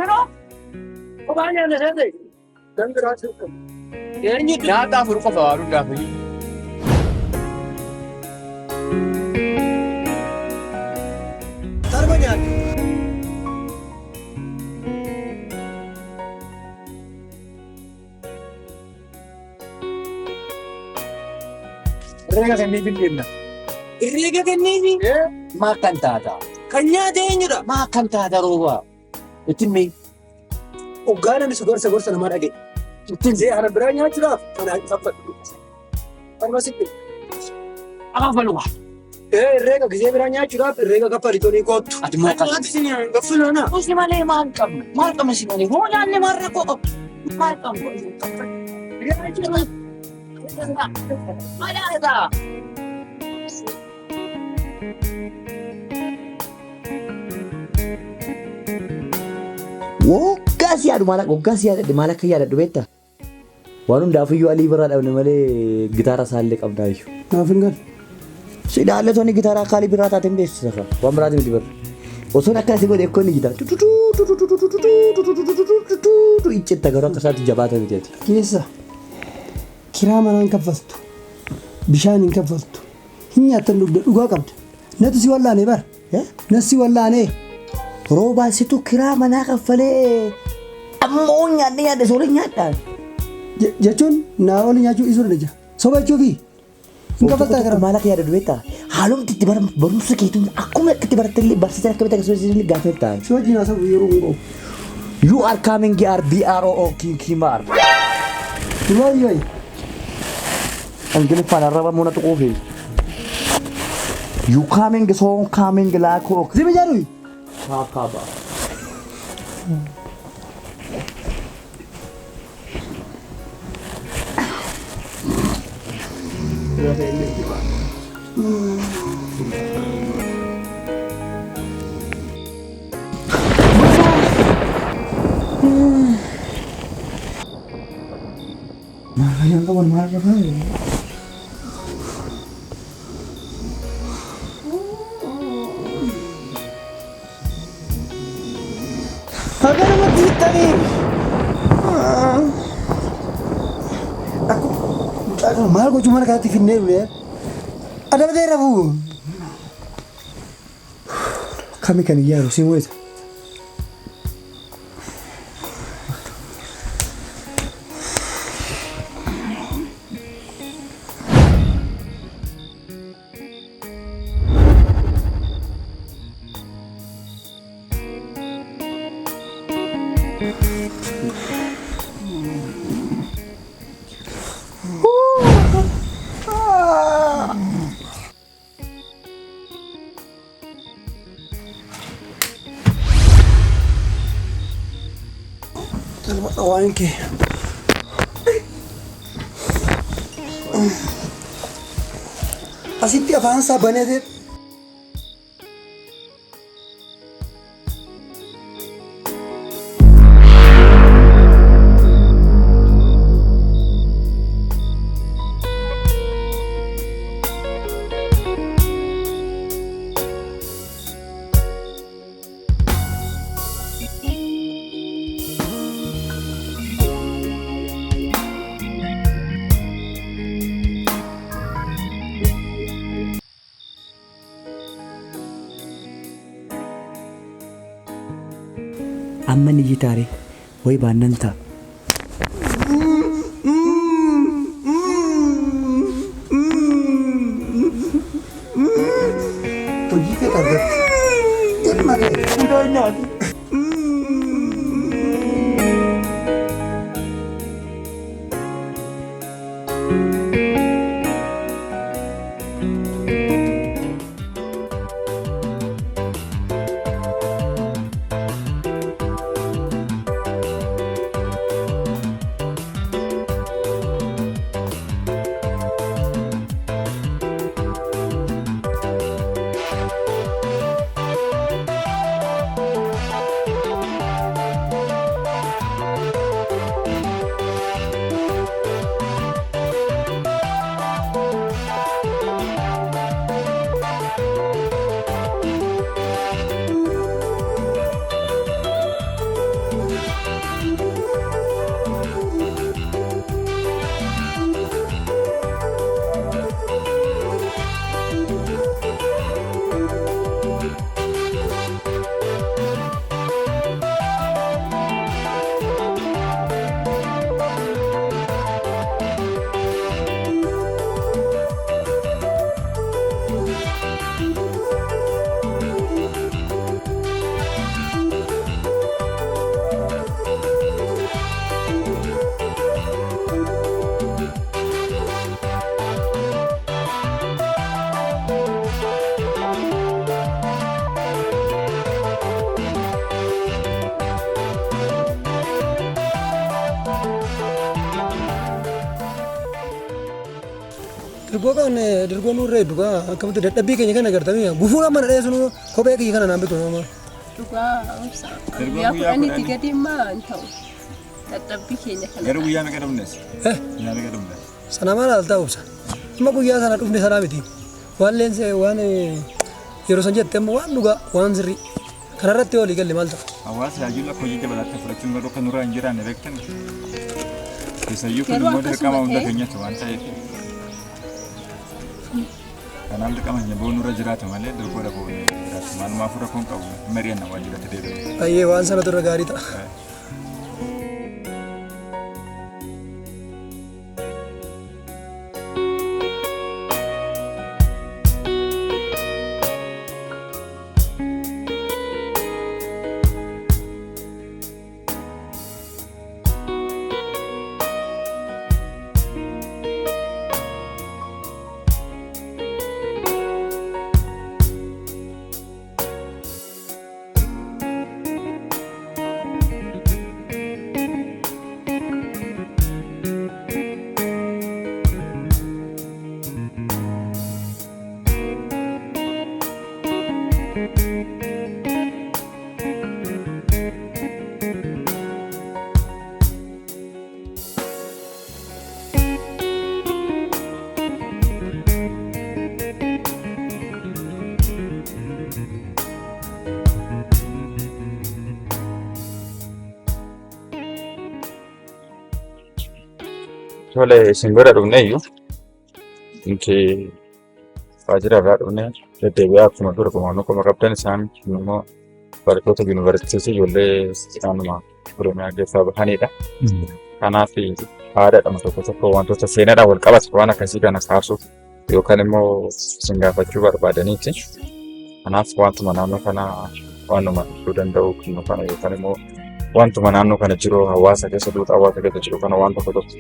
Nyaannu kophaa nyaanna seete. Eenyutu Nyaata afur qofa waan hundaaf iyyuu. Tarba nyaadhu. Herreega kenniif hin deemna. Herreega kenniifi? Maa kan taata? Kan nyaate eenyudha? Maa kan taata rooba? Ittiin mee? Hoggaa namni si gorsa gorsa namaa dhagaye. Ittiin zee hara biraa nyaachuudhaaf kana kaffadhu. Kanuma sitti. Kaffaluma. Ee herreega gisee biraa nyaachuudhaaf herreega kaffali tolii kootu. Ati moo Kan nyaatu isin gaffinoona. Si malee maal qabna? Maal qabna si malee? Hoo nyaanne maal rakkoo qabna? Maal qabna? Maal Waggaa si yaadu maal waggaa si yaadadhe maal akka yaadadhu beektaa? Waan hundaafiyyuu Alii Birraa dhabne malee gitaara isaallee qabnaa iyyuu. Naaf hin galu. Si ilaallattoonni gitaara akka Alii Birraa taate hin beeksisa ka. Waan biraatiin miti barra. Osoon akka asii godhe ekkoonni gitaara. Iccitta garuu akka isaatti jabaata miti ati. Keessa kiraa manaa hin kaffaltu. Bishaan hin kaffaltu. Hin nyaattan dhugda dhugaa qabda. Natu si wallaanee bara. Natu si wallaanee. Roobaa situ kiraa manaa kaffalee ammoo nyaadhe nyaadhe sooree nyaadhaan. Jechuun naa oli nyaachuu dhiisuu dandeenya. Soba jechuufi hin kaffaltaa gara. Maal akka yaadadu beektaa? Haalomti itti barumsa keetuun akkuma akka itti baratte illee barsiisaan akkamitti akkasumas illee gaafa ta'a. Si wajjin haasa'u yeroo hin qabu. You are coming are B R O O Q Q R. Wayi wayi. Ingiliffaan arraba muna tuquufi. You coming so coming like ok. Zimi jedhu. Kaakaba. Maal qaban maal rafaa? Haga namatti hittanii. Maal gochuu mana kanatti finnee dhufee? Adabatee rafuu. Kami kan iyyaaru si mo'isa. Waan kee. Asitti afaan isaa banee Amma ni gitaare wayi baannan ta'a. Hojii kee argatte. Ilma kee hundaa nyaatu. Dirgoo kan dirgoo nurra hedduu kaa akkamitti dadhabbii keenya kana agartanii gufuun amma na dheessu kophee kiyya kana naan bitu nama. Dhugaa obsa. Dirgoo Guyyaa guyyaa 10tti 10. gadi immoo hin ta'u. Dadhabbii keenya kana. Garuu guyyaa meeqa dhumnes? Guyyaa meeqa dhumne? Sana maal altaa obsa. Amma guyyaa sana dhufne sanaa miti. Waan leensee waan yeroo san jette amma waan dhugaa waan sirrii. Kanarratti walii galle maal ta'a? Hawaasa tajaajila akka hojii dabalaatti fudhachuun garuu akka nurraa hin jiraanne beektan. Keessayyuu kun Garuu immoo dirqama akkasuma hunda ta'e- keenyatti waan ta'eef. Kanaaf dirqama keenya ba'uu nurra jiraata malee dirqoo dhabuu hin jiraatu. Maalumaaf rakkoon qabu mari'anna waajjiratti deebi'u. Ayyee waan sanatu irra gaarii ta'a. Tole isin bira dhufne iyyuu nuti waajjira irraa dhufne deddeebi'aa akkuma dura kumaanuu kuma qabdan isaan immoo barattoota yuunivarsiitii ijoollee naannuma Oromiyaa keessaa bahanidha. Kanaaf aadaadhuma tokko tokko wantoota seenaadhaan wal qabatu waan akkasii kana kaasuuf yookaan immoo isin gaafachuu barbaadaniiti. Kanaaf wantuma naannoo kana waanuma ibsuu danda'u kennu kana yookaan immoo wantuma naannoo kana jiru hawaasa keessa duudhaa hawaasa keessa jiru kana waan tokko tokko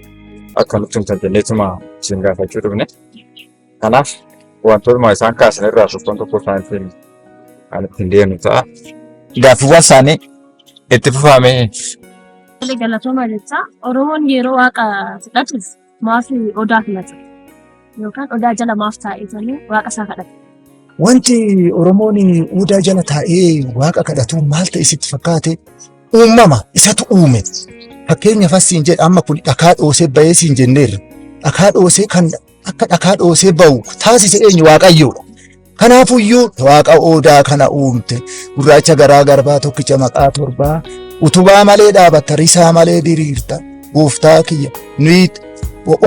akka nutti himtan jenneetuma isin gaafachuu dhufne. Kanaaf wantootuma isaan kaasan irraa tokkoon tokko isaaniitiin kan ittiin deemnu ta'a. Gaaffiiwwan isaanii itti fufamee Tole galatooma jecha Oromoon yeroo waaqa kadhatu maaf odaa filata? Yookaan odaa jala maaf taa'ee waaqa isaa kadhata? Wanti Oromoon odaa jala taa'ee waaqa kadhatu maal ta'e sitti fakkaate? Uumama isatu uume. Fakkeenyaaf as siin jedha amma kun dhakaa dhoosee bahee siin jenneerra. Dhakaa dhoosee kan akka dhakaa dhoosee bahu taasise eenyu Waaqayyoodha. Kanaafuyyuu waaqa odaa kana uumte gurraacha garaa garbaa tokkicha maqaa torbaa utubaa malee dhaabatta risaa malee diriirta gooftaa kiyya nuyi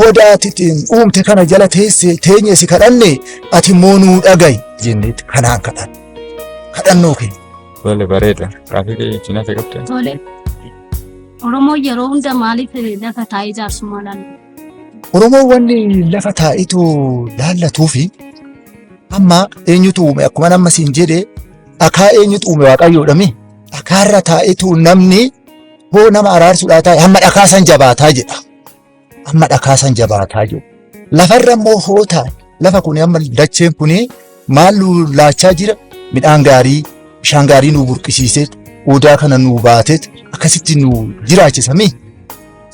odaatitiin uumte kana jala teesse teenye si kadhanne ati immoo nuu dhaga'i jenneetti kanaan kadhanne kadhannoo keenya. Tole bareeda. Gaaffii kee cinaa ta'e qabdee. Tole. Oromoon yeroo hunda maaliif lafa taa'ee jaarsummaa laallata? Oromoon wanni lafa taa'etu laallatuufi amma eenyutu uume akkuma amma siin jedhe dhakaa eenyutu uume waaqayyoodha mi? Dhakaarra taa'etu namni hoo nama araarsuudhaa taa'e hamma dhakaa san jabaataa jedha. Hamma dhakaa san jabaataa jedha. Lafarra immoo hoo taa'e lafa kun amma dacheen kun maal nu laachaa jira midhaan gaarii bishaan gaarii nu burqisiisee odaa kana nu baateet akkasitti nu jiraachisa mi?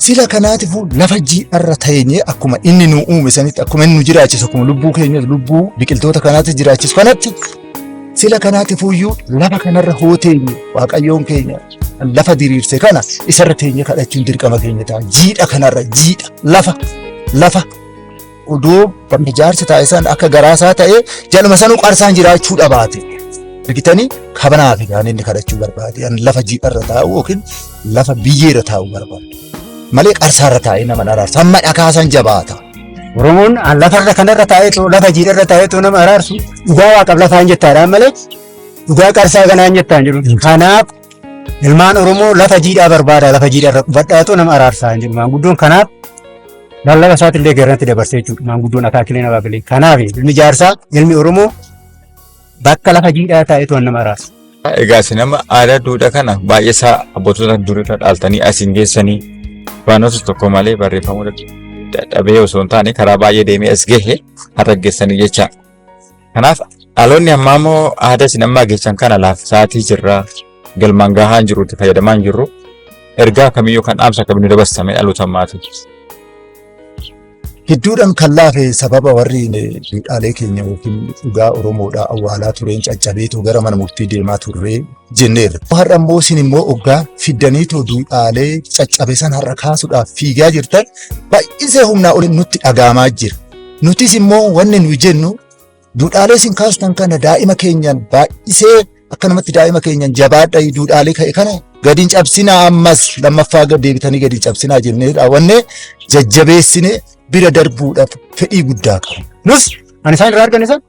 Sila kanaatiifuu lafa jiidharra teenyee akkuma inni nu uume sanitti akkuma inni nu jiraachisu akkuma lubbuu keenya lubbuu biqiltoota kanaatti jiraachisu kanatti sila kanaatiifuyyuu lafa kanarra hoo teenye waaqayyoon keenya lafa diriirse kana isarra teenye kadhachuun dirqama keenya ta'a. Jiidha kanarra jiidha lafa lafa odoo bakka jaarsi taa'e san akka garaasaa ta'e jaluma sanuu qarsaan jiraachuu dhabaate. Argitanii kabanaa fi kan inni kadhachuu barbaade an lafa jiidharra taa'u yookiin lafa biyyeerra taa'u barbaade. Malee qarsaarra taa'ee nama araarsa. Hamma dhakaa san jabaata. Oromoon an lafarra kanarra taa'eetoo lafa jiidharra taa'eetoo nama araarsu dhugaa waaqaaf lafaan jettaadhaan malee dhugaa qarsaa kanaan jettaan jedhu. Kanaaf ilmaan Oromoo lafa jiidhaa barbaada lafa jiidharra qubadhaatoo nama araarsaa hin jedhu maanguddoon kanaaf lallaba isaatillee garanti dabarsee jechuudha maanguddoon akaakileen abaabilee. Kanaaf ilmi jaarsaa ilmi Oromoo bakka lafa jiidhaa taa'eetoo nama araarsa. Egaa isin amma aadaa duudhaa kana baay'ee isaa abbootota durii dhaaltanii asiin geessanii barnoota tokko malee barreeffamuu dadhabee osoo hin taane karaa baay'ee deemee as gahe har'a geessanii jecha. Kanaaf dhaloonni ammaa immoo aadaa isin ammaa geessan kana laaffisaatii jirra galmaan gahaa hin jiru itti fayyadamaa hin jirru ergaa kamiyyuu kan dhaamsa akkamii nu dabarsame dhaloota ammaatiif. Gidduudhaan kan laafe sababa warri duudhaalee keenya yookiin dhugaa Oromoodhaa awwaalaa tureen caccabeetoo gara mana murtii deemaa turree jenneerra. Har'a immoo isin immoo oggaa fiddaniitoo duudhaalee caccabe san har'a kaasuudhaaf fiigaa jirtan baay'isee humnaa olin nutti dhaga'amaa jira. Nutis immoo wanni nuyi jennu duudhaalee isin kaastan kana daa'ima keenyaan baay'isee akkanumatti daa'ima keenyaan jabaadha duudhaalee ka'e kana gadi hin cabsinaa ammas lammaffaa gad deebitanii gadi hin cabsinaa jennee raawwannee jajjabeessine bira darbuudhaaf fedhii guddaa qabna. Nus ani isaan irraa arganne san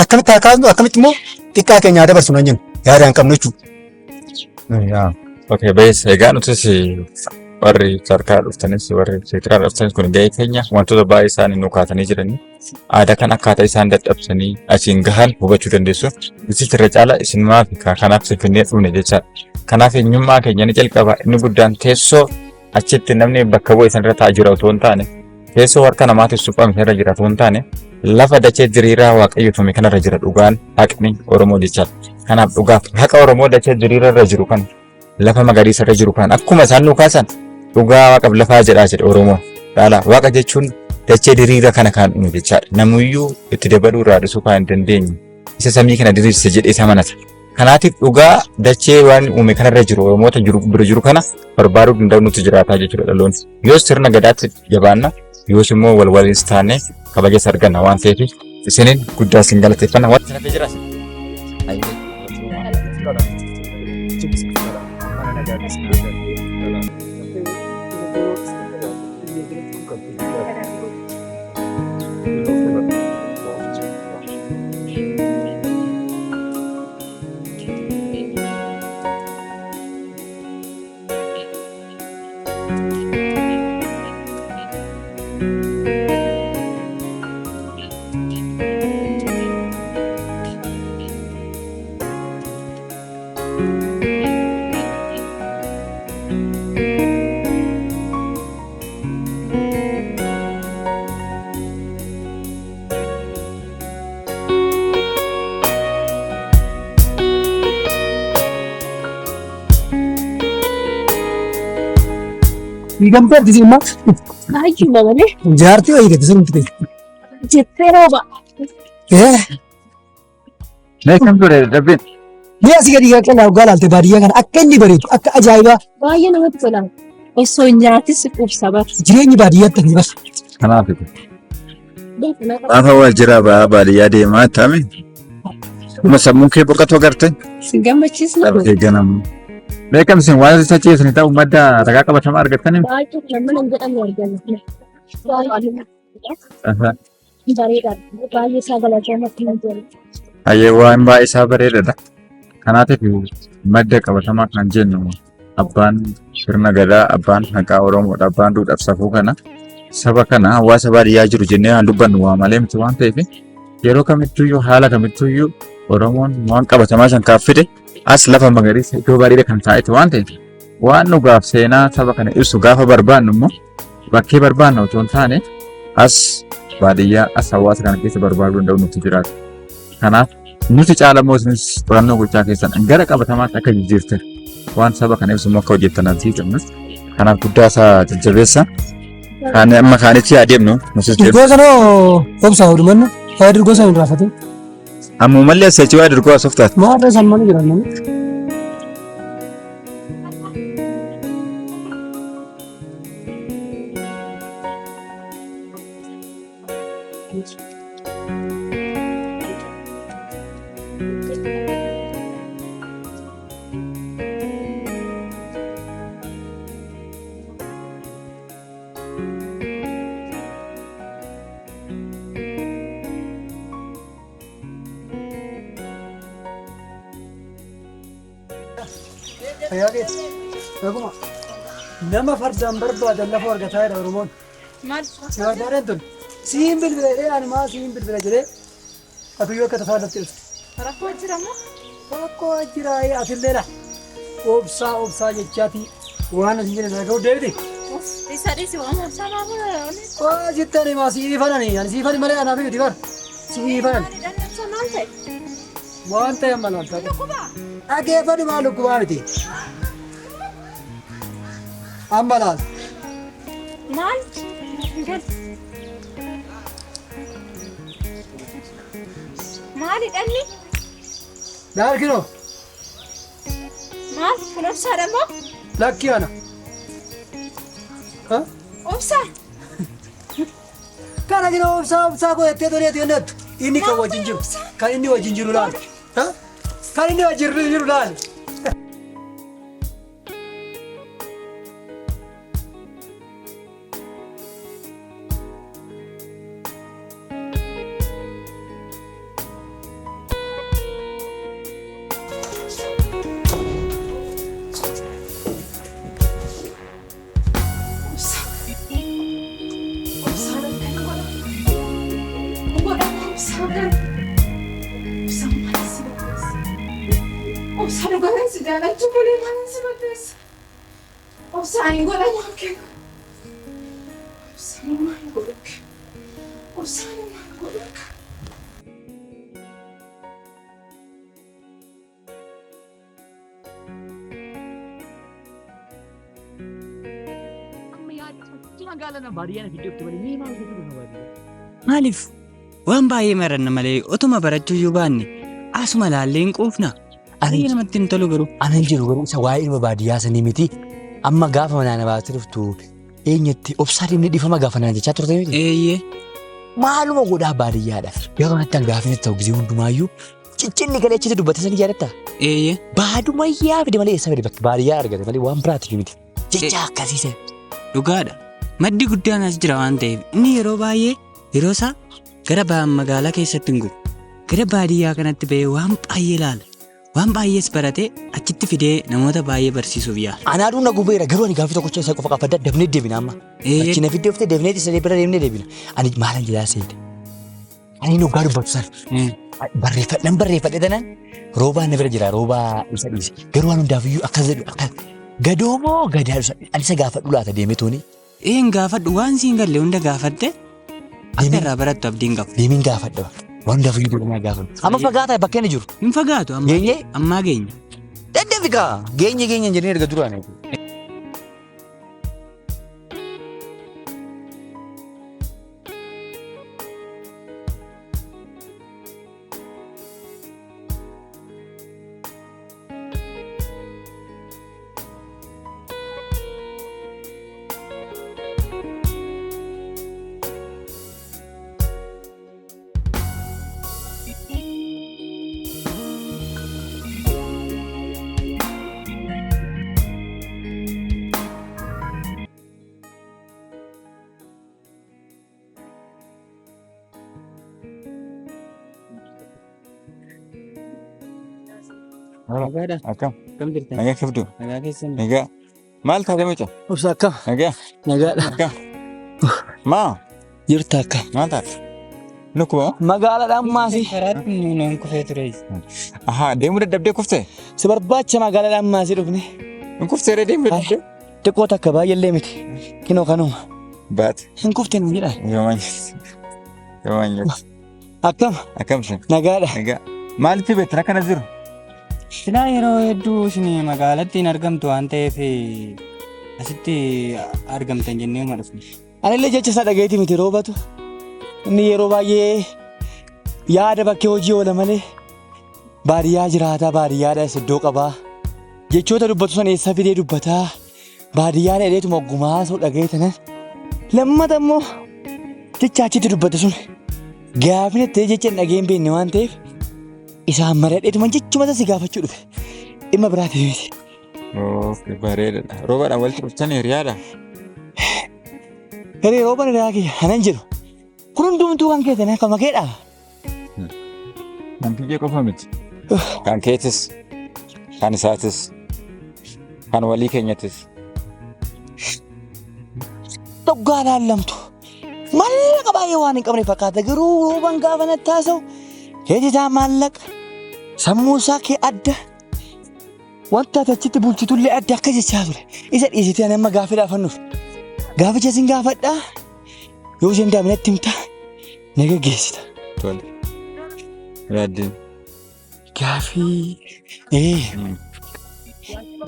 akkamitti haa kaasnu akkamitti immoo xiqqaa keenya haa dabarsinu hin jennu yaada hin qabnu jechuudha. Okay, bees egaa nutis warri sarkaa dhuftanis warri seektaraa dhuftanis kun gahee keenya wantoota baay'ee isaanii nu kaatanii jiranii aadaa kan akkaataa isaan dadhabsanii asiin gahan hubachuu dandeessu. Isin irra caala isin maafi kanaaf finfinnee dhufne jechaadha. Kanaaf eenyummaa keenya ni jalqaba inni guddaan teessoo achitti namni bakka bu'e sanirra taa'aa jira otoo hin taane teessoo harka namaatiin suphame sanirra jira otoo hin taane lafa dachee diriiraa waaqayyo tume kanarra jira dhugaan haqni Oromoo jechaadha. Kanaaf dhugaaf haqa Oromoo dachee diriiraa irra jiru kan lafa magariisa irra jiru kan akkuma isaan nu kaasan dhugaa waaqaf lafaa jedhaa jedhe Oromoo. Dhaala waaqa jechuun dachee diriira kana kan uume jechaadha. Namuyyuu itti dabaluu irraa dhisuu kan hin dandeenye isa samii kana diriirse jedhee isa amanata. Kanaatiif dhugaa dachee waan uume kanarra jiru Oromoota jiru bira jiru kana barbaaduu danda'u nuti jiraataa jechuudha dhaloonni. Yoos sirna gadaatti jabaanna yoos immoo wal waliis taanee kabajas arganna waan ta'eef isiniin guddaa isin galateeffanna. Wanti isin hafe jira. Diigamtee argisiin immoo Baay'uma malee jaartii wayii gadi sun fite. jettee rooba. Mee kam ture dadhabbiin? Mee asii gadi qal'aa dhugaa laalte baadiyyaa kana akka inni bareedu akka ajaa'ibaa Baay'ee namatti tola. Osoo hin nyaatis quubsa bara. jireenyi baadiyyaatti akkasii bas. Kanaaf gaafa waajjira ba'aa baadiyyaa deemaa taame kuma sammuun kee boqotoo garte Si gammachiisna. dhabdee ganamu. Beekamsin waan isa ceesni ta'u madda ragaa qabatamaa argattanii? Baay'ee nama nan jedhamu arganna. Bareedaadha. Baay'ee isaa galateeffamatti nan jedhu. Hayyee waan baay'ee isaa bareedaadha. Kanaatiif madda qabatamaa kan jennu abbaan sirna gadaa, abbaan haqaa Oromoodha, abbaan duudhaaf safuu kana saba kana hawaasa baadiyyaa jiru jennee waan dubbannu waa malee miti waan ta'eef yeroo kamittuyyuu haala kamittuyyuu Oromoon waan qabatamaa san kaaf fide as lafa magariisa iddoo bareeda kan taa'etu waan ta'eef waan dhugaaf seenaa saba kana ibsu gaafa barbaannu immoo bakkee barbaannu otoo hin taane as baadiyyaa as hawaasa kana keessa barbaaduu danda'u nuti jiraatu. Kanaaf nuti caalamoo isinis qorannoo gochaa keessan gara qabatamaatti akka jijjiirtan waan saba kana ibsu immoo akka hojjettan abdii qabna. Kanaaf guddaa isaa jajjabeessa. Kaan amma kaanitti adeemnu nutis deemnu. Durgoo sanoo obsa odumannu waa'ee durgoo sana hin raafatin. Ammumallee asii achi waa'ee durgoo asoof taate. Maal irra isaan mana jiran namni. Nama fardaan barbaadan lafa argataa jedha Oromoon. Maal? Si barbaadeen tun siin bilbila jedhee ani maa siin bilbila jedhee atuyyoo akka tasaa natti dhufte. Rakkoo jira moo? Rakkoo jira atillee dha. Obsaa obsaa jechaati waan asin jedhe sana ga'u deebite. Isa dhisi waan obsaa baafuu Waa sitti ani maa siifanani ani siifani malee anaaf miti bar siifanan. Obsa maal ta'e? Waan ta'e amma laalta. Dhageeffadhu maal dhukkubaa miti. Amma laalta. Maal? Maali dhalli? Laal kinoo. Maal kun obsaadha moo? Lakki ana. Obsaa? Kana kinoo obsaa obsaa koo jettee toleetu jennettu. Inni kan wajjin jiru. Kan inni wajjin jiru laal. Kan inni wajjin jiru laal. Obsa dhugaatan si jaalachuu malee maalan si balleessa? Obsa ani godha nyaakee. Obsa ani maal godha? Obsa ani maal godha? Maaliif waan baay'ee maranna malee otuma barachuu iyyuu baanne asuma laallee hin quufna. Baay'ee namatti hin tolu garuu. Ana hin jiru garuu isa waa'ee ilma baadiyyaa sanii miti. Amma gaafa manaa na baatee dhuftu eenyutti obsaa deemnee dhiifama gaafa naan jechaa turte miti. Eeyyee. Maaluma godhaa baadiyyaadha. Gaafa kanatti an gaafin ta'u gisee hundumaayyuu ciccinni galee achitti dubbate sanii yaadatta? Eeyyee. Baadumayyaa fide malee eessa fide bakka baadiyyaa argate malee waan biraati miti. Jecha akkasii seen. Dhugaadha. Maddi guddaan as jira waan ta'eef inni yeroo baay'ee yeroo isaa gara magaalaa keessatti hin gubu. Gara baadiyyaa kanatti ba'ee waan baay'ee ilaala. Waan baay'ees baratee achitti fidee namoota baay'ee barsiisuuf yaala. Anaa dhuu na gubeera garuu ani gaaffii tokkocha isa qofa qabadda dafnee deebina amma. Achi na fiddee uffite dafnee isa bira deemnee deebina. Ani maalan jedhaa seete. Ani inni hoggaa dubbatu sana. Barreeffadhan barreeffadhe tanan roobaan na bira jira roobaa isa dhiise. Garuu waan hundaafiyyuu akkas jedhu akkas gadoomoo gadaa ani isa gaafadhu laata deemee tooni. Een gaafadhu waan siin galle hunda gaafatte akka irraa barattu abdiin qabu. Deemiin gaafadha. Waan hundaafiyyuu deemee gaafadhu. Amma fagaataa bakka inni jiru. Hin fagaatu amma. Geenyee? Ammaa geenya. Daddafi kaa geenye geenye hin jedhin erga duraan. Nagaadha. Akkam? Akkam jirtan? Nagaa qabdu? Nagaa keessan. Nagaa. Maal taate mucaa? Obsa akkam? Nagaa. Nagaadha. Akkam? Maa? Jirta akkam? Maal taate? Lukkuma? Magaalaadhaan maasii. Karaatti nuun kufee ture. Ahaa deemuu dadhabdee kuftee? Si barbaacha magaalaadhaan maasii dhufne. Hin kuftee ree deemuu dadhabdee? Xiqqoo takka baay'eellee miti. Kinoo kanuma. Baate. Hin kufte nuun jedhaa. Yoomaan jirti. Yoomaan jirti. Akkam? Akkam sin? Nagaadha. Nagaa. Maalitti beektan akkana jiru? Silaa yeroo hedduu isin magaalatti hin argamtu waan ta'eef asitti argamtan jennee uma dhufne. Anillee jecha isaa dhagayeeti miti roobatu. Inni yeroo baay'ee yaada bakkee hojii oola malee baadiyyaa jiraataa baadiyyaadha iddoo qabaa. Jechoota dubbatu sana eessa fidee dubbataa baadiyyaadha jedheetuma oggumaa haasa'u dhaga'ee tanan. Lammata immoo jecha achitti dubbate sun gaafina ta'ee jecha hin dhaga'ee hin beekne waan ta'eef isaan mari'adheetuma jechuma isa si gaafachuu dhufe. Dhimma biraatiif miti. Oofee bareedaadha. Roobaadhaan walitti dhuftanii hiriyaadha. Hiree rooban hiriyaa kiyya anan jedhu. Kun hundumtuu kan keetan akkuma keedha. Kan kiyyee qofa miti. Kan keetis, kan isaatis, kan walii keenyatis. Dhoggaa laallamtu. Maallaqa baay'ee waan hin qabne fakkaata garuu rooban gaafa natti haasa'u keeti isaa maallaqa sammuu isaa kee adda wanta ati achitti bulchitullee adda akka jechaa ture. Isa dhiisitee ani amma gaaffii dhaafannuuf. Gaaficha sin gaafadhaa yoo isheen daa'imnatti himta na geggeessita. Tole. Yaaddiin. Gaaffii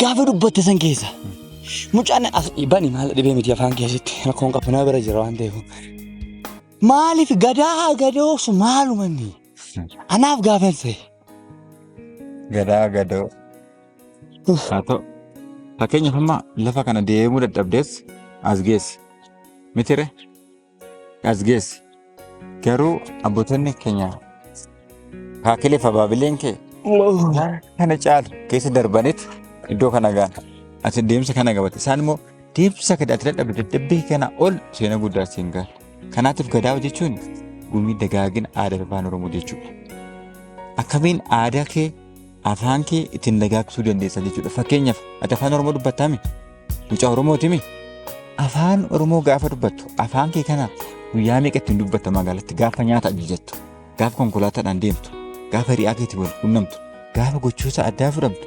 gaaffii dubbatte san keessa mucaan as bani maal dhibee miti afaan keessatti rakkoon qabu na bira jira waan ta'eef. Maaliif gadaa gadoofsu maalumanni? Anaaf gaafanse. Gadaa gadoo. Haa ta'u. Fakkeenyaaf amma lafa kana deemuu dadhabdees as geesse. Mitire as geesse. Garuu abbootonni keenya kaakilee fi abaabileen kee waan kana caalu keessa darbaniit iddoo kana ga'an. Ati deemsa kana qabate. Isaan immoo deemsa kana ati dadhabde dadhabbii kana ol seena guddaa siin gahan. Kanaatiif gadaa jechuun gumii dagaagina aadaa fi afaan Oromoo jechuudha. Akkamiin aadaa kee afaan kee ittiin dagaagsuu dandeessa jechuudha. Fakkeenyaaf ati afaan Oromoo dubbattaami? Mucaa Oromootimi? Afaan Oromoo gaafa dubbattu afaan kee kana guyyaa meeqa ittiin dubbatta magaalatti gaafa nyaata ajajattu, gaafa konkolaataadhaan deemtu, gaafa hiriyaa keetiin wal quunnamtu, gaafa gochoota addaa fudhamtu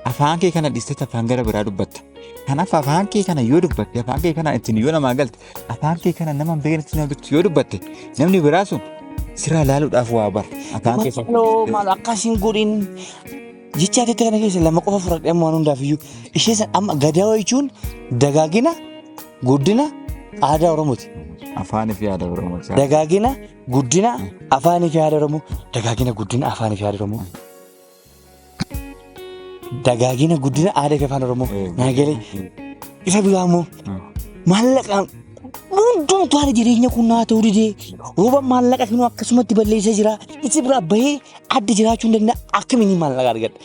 afaan kee kana dhiistee afaan gara biraa dubbatta. Kanaaf afaan kee kana yoo dubbatte afaan kee kana ittiin yoo namaa galte afaan kee kana nama hin beeknetti nama bittu yoo dubbatte namni biraa sun sirraa laaluudhaaf waa bara. Afaan kee sana. Maaloo maal akkas hin godhin. Jecha ati kana keessa lama qofa fudhadhee amma waan hundaaf iyyuu ishee san amma gadaa jechuun dagaagina guddina aadaa Oromooti. Afaanii fi aadaa Oromooti. Dagaagina guddina afaanii fi aadaa Oromoo. Dagaagina guddina afaanii fi aadaa Oromoo. Dagaagina guddina aadaa fi afaan Oromoo. Naa galee. Isa biraa immoo maallaqaan hundumtuu haala jireenya kun naa ta'uu didee rooba maallaqa kennu akkasumatti balleessa jira. Isa biraa bahee adda jiraachuu hin danda'a. Akkamiin maallaqa argadha?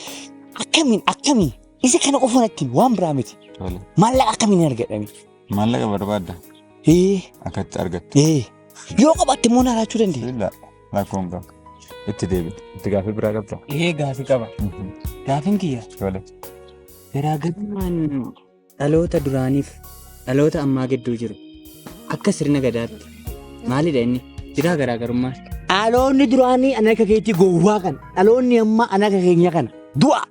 Akkamiin akkamiin isa kana qofa natti himi, waan biraa miti. Maallaqa akkamiin argadha? Maallaqa barbaadda? Akkatti argatta? Yoo qabaatte immoo naa laachuu dandeenya. Rakkoon qabu. Itti deebi. Itti gaaffii biraa qabda? Ee gaaffii qaba. Gaaffiin kiyya. Tole. Garaagarummaan dhaloota duraaniif dhaloota ammaa gidduu jiru akka sirna gadaatti maalidha inni? Jiraa garaagarummaan? Dhaloonni duraanii ana akka keetii gowwaa kana. Dhaloonni ammaa ana akka keenya kana. Du'a.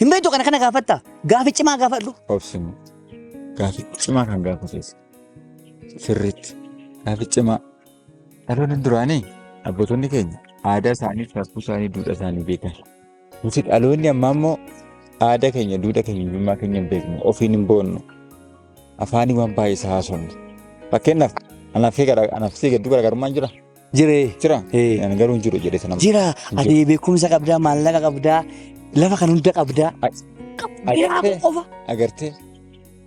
Hin beektu kana kana gaafatta. Gaaffii cimaa gaafadhu. Obsinu. Gaaffii cimaa kan gaafates. Sirriitti. Gaaffii cimaa. Dhaloonni duraanii abbootonni keenya aadaa isaanii, safuu isaanii, duudhaa isaanii beekan. Nuti dhaloonni ammaa immoo aadaa keenya, duudhaa keenya, eenyummaa keenya hin beeknu, ofiin hin boonnu. Afaanii waan baay'ee isaa haasofnu. Fakkeenyaaf anaaf kee gara anaaf sii gidduu garaagarummaan jira. Jiree. Jira. Ani garuu hin jiru jedhee sana. Jira. Ati beekumsa qabdaa, maallaqa qabdaa, lafa kan hunda qabdaa. Agartee agartee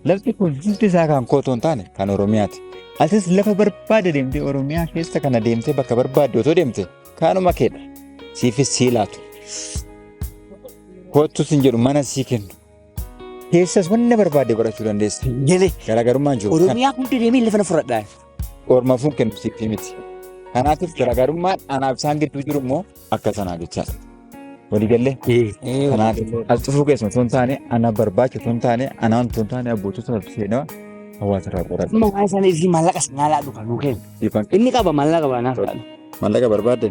Lafti kun hundi isaa kan koo otoo hin taane kan Oromiyaati. Atis lafa barbaade deemtee Oromiyaa keessa kana deemtee bakka barbaadde otoo deemte kanuma keedha. Siifis sii laatu. Kottu sin jedhu mana sii kennu. Keessas wanna barbaadde godhachuu dandeessa. Garaagarummaan jiru. Oromiyaa hunda deemee lafa na fudhadhaa. Ormafuun kennu siif miti. Kanaatiif garaagarummaan anaaf isaan gidduu jiru immoo akka sanaa jechaadha. Waliigallee? Kanaaf as cufuu keessan osoo hin taane ana barbaacha osoo hin taane anaan osoo hin taane abbootota seenaa hawaasa irraa qoradha. Amma waan sana isii maallaqa sanaa laadhu kan nuu kennu. Inni qaba maallaqa qaba naaf laadhu. Maallaqa barbaadde?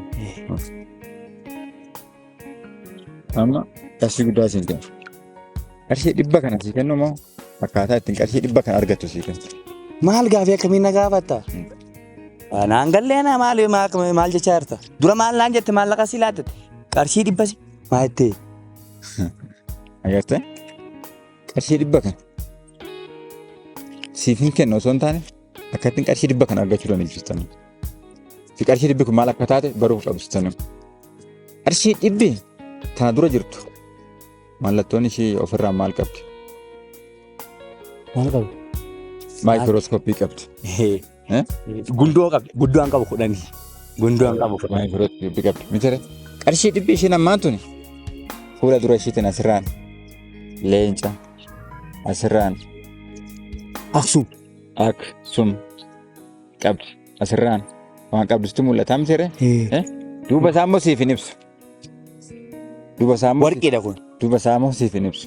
Amma qarshii guddaa siin kennu. Qarshii 100 kana sii kennu moo akkaataa ittiin qarshii 100 kana argattu sii kennu. Maal gaafii akkamiin na gaafatta? Naan gallee na maal maal jechaa jirta? Dura maal naan jette maallaqa sii laatte? Qarshii 100 si maal jettee? Agartee? Qarshii 100 kana siif hin kennu osoo hin taane akka ittiin qarshii 100 kana argachuu dandeessisan. Fi qarshii dhibbi kun maal akka taate baruuf qabsiisan. Qarshii dhibbi tana dura jirtu mallattoon ishii ofirraa maal qabdi? Maal qabdi? Maayikirooskooppii qabdi. Gundoo qabdi. Gundoo an qabu kudhanii. Gundoo an qabu kudhanii. Maayikirooskooppii qabdi. Mitire qarshii dhibbi ishiin ammaan tuni fuula dura ishiitiin asirraan leenca asirraan Aksum. Aksum qabdi. Asirraan waan qabdutti mul'ata mitire. Duuba isaa immoo siif hin ibsu. Duuba isaa immoo Warqiidha kun. Duuba isaa immoo siif hin ibsu.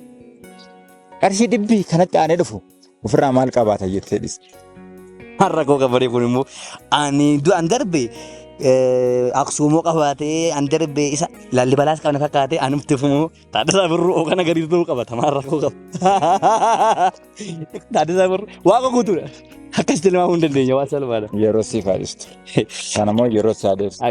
Qarshii dhibbi kanatti aanee dhufu ofirraa maal qabaata jettee dhiste. Har'a koo kabaree kun immoo ani du'an darbe Aksuumoo qabaatee an darbe isa Laallibalaas qabna fakkaatee anumti immoo Taaddasaa Birruu kana gadi ta'uu qabata maal rakkoo qaba. Taaddasaa Birruu waaqa guutuudha. Akkas tilmaamuu hin dandeenya waan salphaadha. Yeroo siif haa dhistu. Kana immoo yeroo si haa deebistu.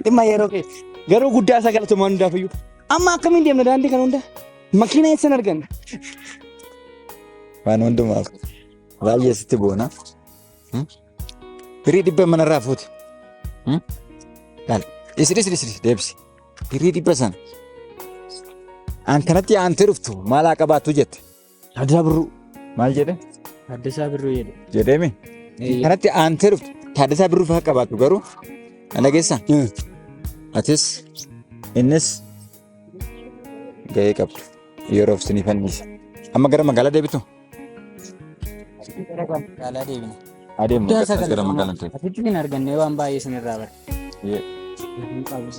Dhimma yeroo kee garuu guddaa isaa galatooma hundaaf iyyuu. Amma akkamiin deemna daandii kana hunda? Makiinaa eessan arganna? Waan hundumaaf baay'ee sitti boona. Birrii 100 manarraa fuute. Laal. Dhisi dhisi dhisi deebisi. Birrii 100 sana. An kanatti aantee dhuftu maal haa qabaattu jette. Taaddasaa Birruu. Maal jedhe? Taaddasaa Birruu jedhe. Jedheemi. Kanatti aantee dhuftu Taaddasaa Birruu fa'aa qabaattu garuu na dhageessaa? Atis innis gahee qabdu yeroof isinii fanniisa. Amma gara magaalaa deebitu? Gara magaalaa deebina. Adeemnu Guddaa isa gara galatoomaa. magaalaa deebitu. Asitti hin argannee waan baay'ee isinirraa bara. Hin qabu.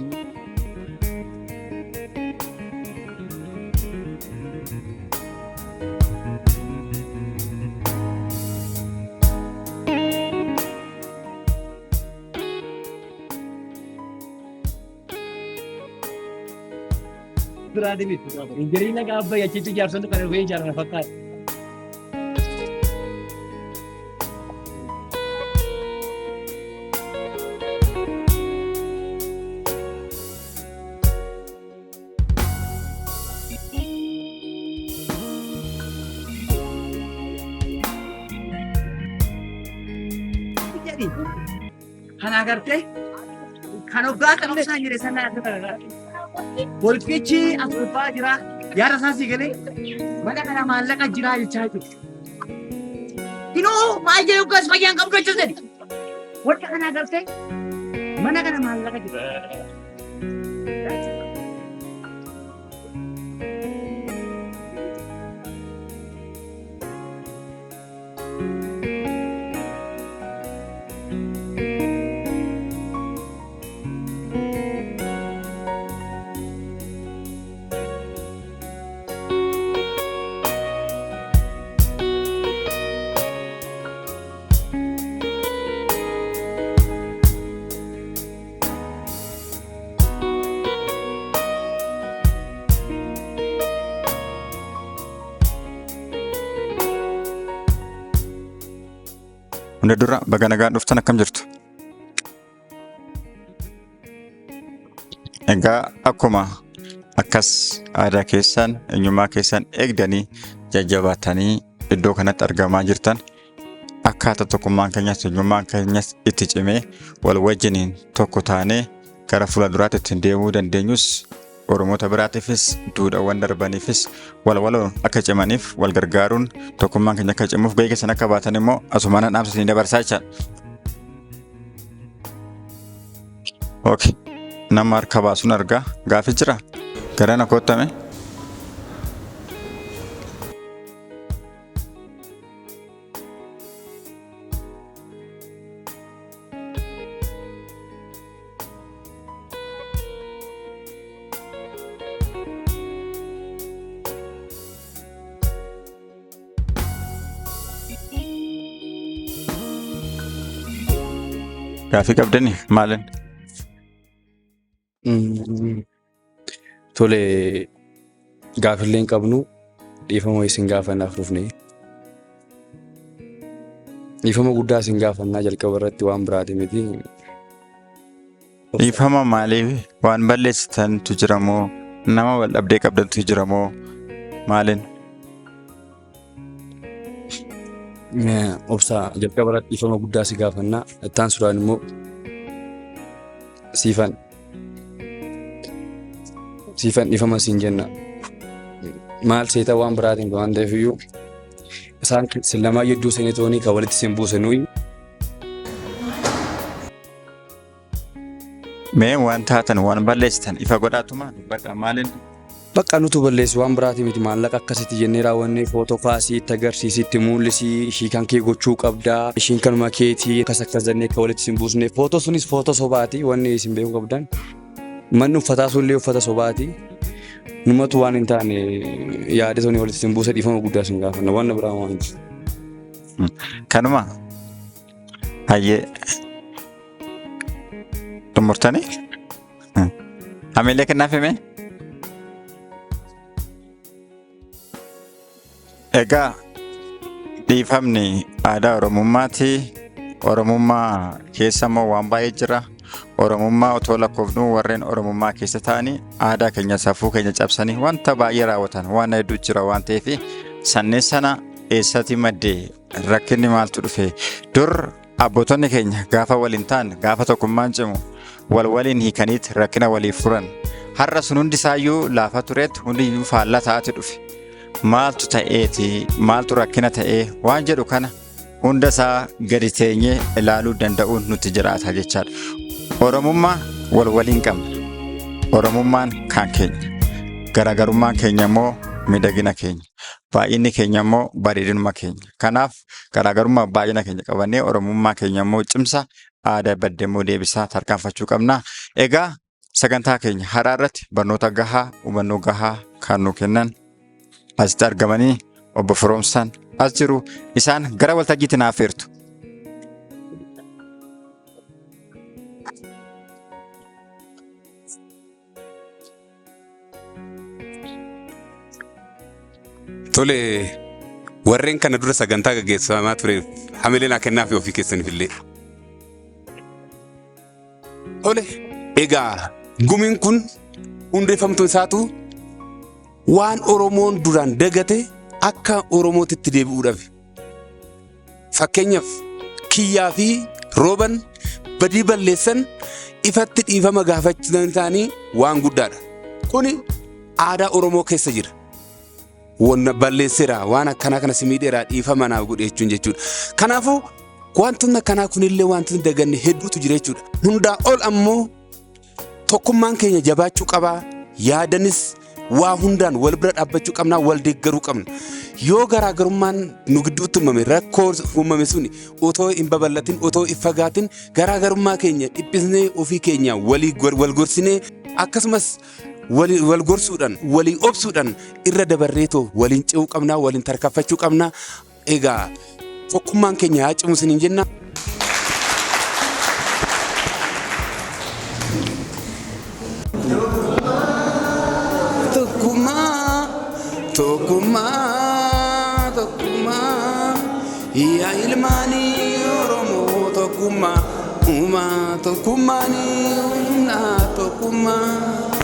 Biraa deebitu. Injirii nagaa abbayya achitti ijaarsonni kan dhufee ijaaran fakkaata. Jedhi. Kan agartee kan hoggaa kan obsaan jedhe sana agartee. Holqichi as gubbaa jira. Yaada isaa si galee mana kana maallaqa jira jechaa jiru. Inoo maal jedhu hoggaas fayyaan qabdu jechuus jedhi. Holqa kana agartee mana kana maallaqa jira. Hunda dura baga nagaan dhuftan akkam jirtu? Egaa akkuma akkas aadaa keessan eenyummaa keessan eegdanii jajjabaatanii iddoo kanatti argamaa jirtan akkaataa tokkummaan keenyas eenyummaan keenyas itti cimee wal wajjiniin tokko taanee gara fuula duraatti ittiin deemuu dandeenyus Oromoota biraatiifis duudhawwan darbaniifis wal waloon akka cimaniif wal gargaaruun tokkummaan keenya akka cimuuf gahee keessan akka baatan immoo asumaan dhaamsa isinii dabarsaa jechaadha. Okay. Nama harka baasuun argaa. Gaaffii jira? Garana koottame. Gaaffii qabdani maalin? Tole gaafillee hin qabnu dhiifama isin gaafannaaf dhufne. Dhiifama guddaa isin gaafannaa jalqaba irratti waan biraati miti. Dhiifama maaliif waan balleessitantu jira moo nama wal dhabdee qabdantu jira moo maalin? Obsaa jalqaba irratti dhiifama guddaa si gaafannaa. Ittaan suuraan immoo siifan siifan dhiifama siin jenna. Maal seeta waan biraatiin waan ta'eef iyyuu isaan sin lamaa gidduu seenee toonii kan walitti sin buuse nuyi. Mee waan taatan waan balleessitan ifa godhaatuma dubbadha maalin? Bakka nutu balleessu waan biraati miti maallaqa akkasitti jennee raawwannee footoo kaasii itti agarsiisi itti mul'isi ishii kan kee gochuu qabdaa ishiin kanuma keetii akkas akkas jennee akka walitti isin buusne footoo sunis footoo sobaati wanni isin beekuu qabdan manni uffataa sunillee uffata sobaati numatu waan hin taane yaada suni walitti isin buuse dhiifama guddaa isin gaafanna waan biraa waan hin Kanuma hayyee xumurtanii? Hamilee kennaaf hime? Egaa dhiifamni aadaa Oromummaati. Oromummaa keessa immoo waan baay'ee jira. Oromummaa otoo lakkoofnuu warreen Oromummaa keessa ta'anii aadaa keenya safuu keenya cabsanii wanta baay'ee raawwatan waan hedduu jira waan ta'eef sanneen sana eessatti madde rakkinni maaltu dhufe dur Abbootonni keenya gaafa waliin ta'an, gaafa tokkummaan cimu, wal waliin hiikaniit rakkina waliif furan. Har'a sun hundi isaayyuu laafa tureet hundiyyuu faallaa ta'aati dhufe. Maaltu ta'eeti, maaltu rakkina ta'ee waan jedhu kana hunda isaa gadi teenyee ilaaluu danda'uun nutti jiraata jechaadha. Oromummaa wal waliin qabna. Oromummaan kan keenya. Garaagarummaan keenya immoo miidhagina keenya. Baay'inni keenya immoo bareedinuma keenya. Kanaaf garaagarummaa baay'ina keenya qabannee Oromummaa keenya immoo cimsa, aadaa badde immoo deebisaa tarkaanfachuu qabna. Egaa sagantaa keenya har'aa irratti barnoota gahaa, hubannoo gahaa kan nu kennan asitti argamanii obbo Firoomsaan as jiru. Isaan gara waltajjiitti na affeertu. Tole, warreen kana dura sagantaa gaggeeffamaa tureef hamilee naa kennaa fi ofii keessaniif illee. Tole, egaa gumiin kun hundeeffamtuu isaatu waan Oromoon duraan dagate akka Oromootitti deebi'uudhaaf. Fakkeenyaaf Kiyyaa fi Rooban badii balleessan ifatti dhiifama gaafachuun isaanii waan guddaadha. Kuni aadaa Oromoo keessa jira. Wanna balleesseera, waan akkanaa kana si miidheera, dhiifama naaf godhe jechuun jechuudha. Kanaafuu wantoonni akkanaa kunillee wantoonni daganne hedduutu jira jechuudha. Hundaa ol ammoo tokkummaan keenya jabaachuu qabaa. Yaadanis waa hundaan wal bira dhaabbachuu qabna, wal deeggaruu qabna. Yoo garaagarummaan nu gidduutti uumame, rakkoo uumame suni otoo hin babal'atin, otoo hin fagaatin, garaagarummaa keenya dhiphisnee ofii keenya walii wal gorsinee, akkasumas wal gorsuudhaan, walii obsuudhaan irra dabarreetoo waliin ce'uu qabna, waliin tarkaanfachuu qabna. Egaa tokkummaan keenya haa cimu isiniin jenna. Tokkummaa, tokkummaa, tokkummaa, yaa ilmaanii Oromoo tokkummaa, uumaa tokkummaanii humna tokkummaa.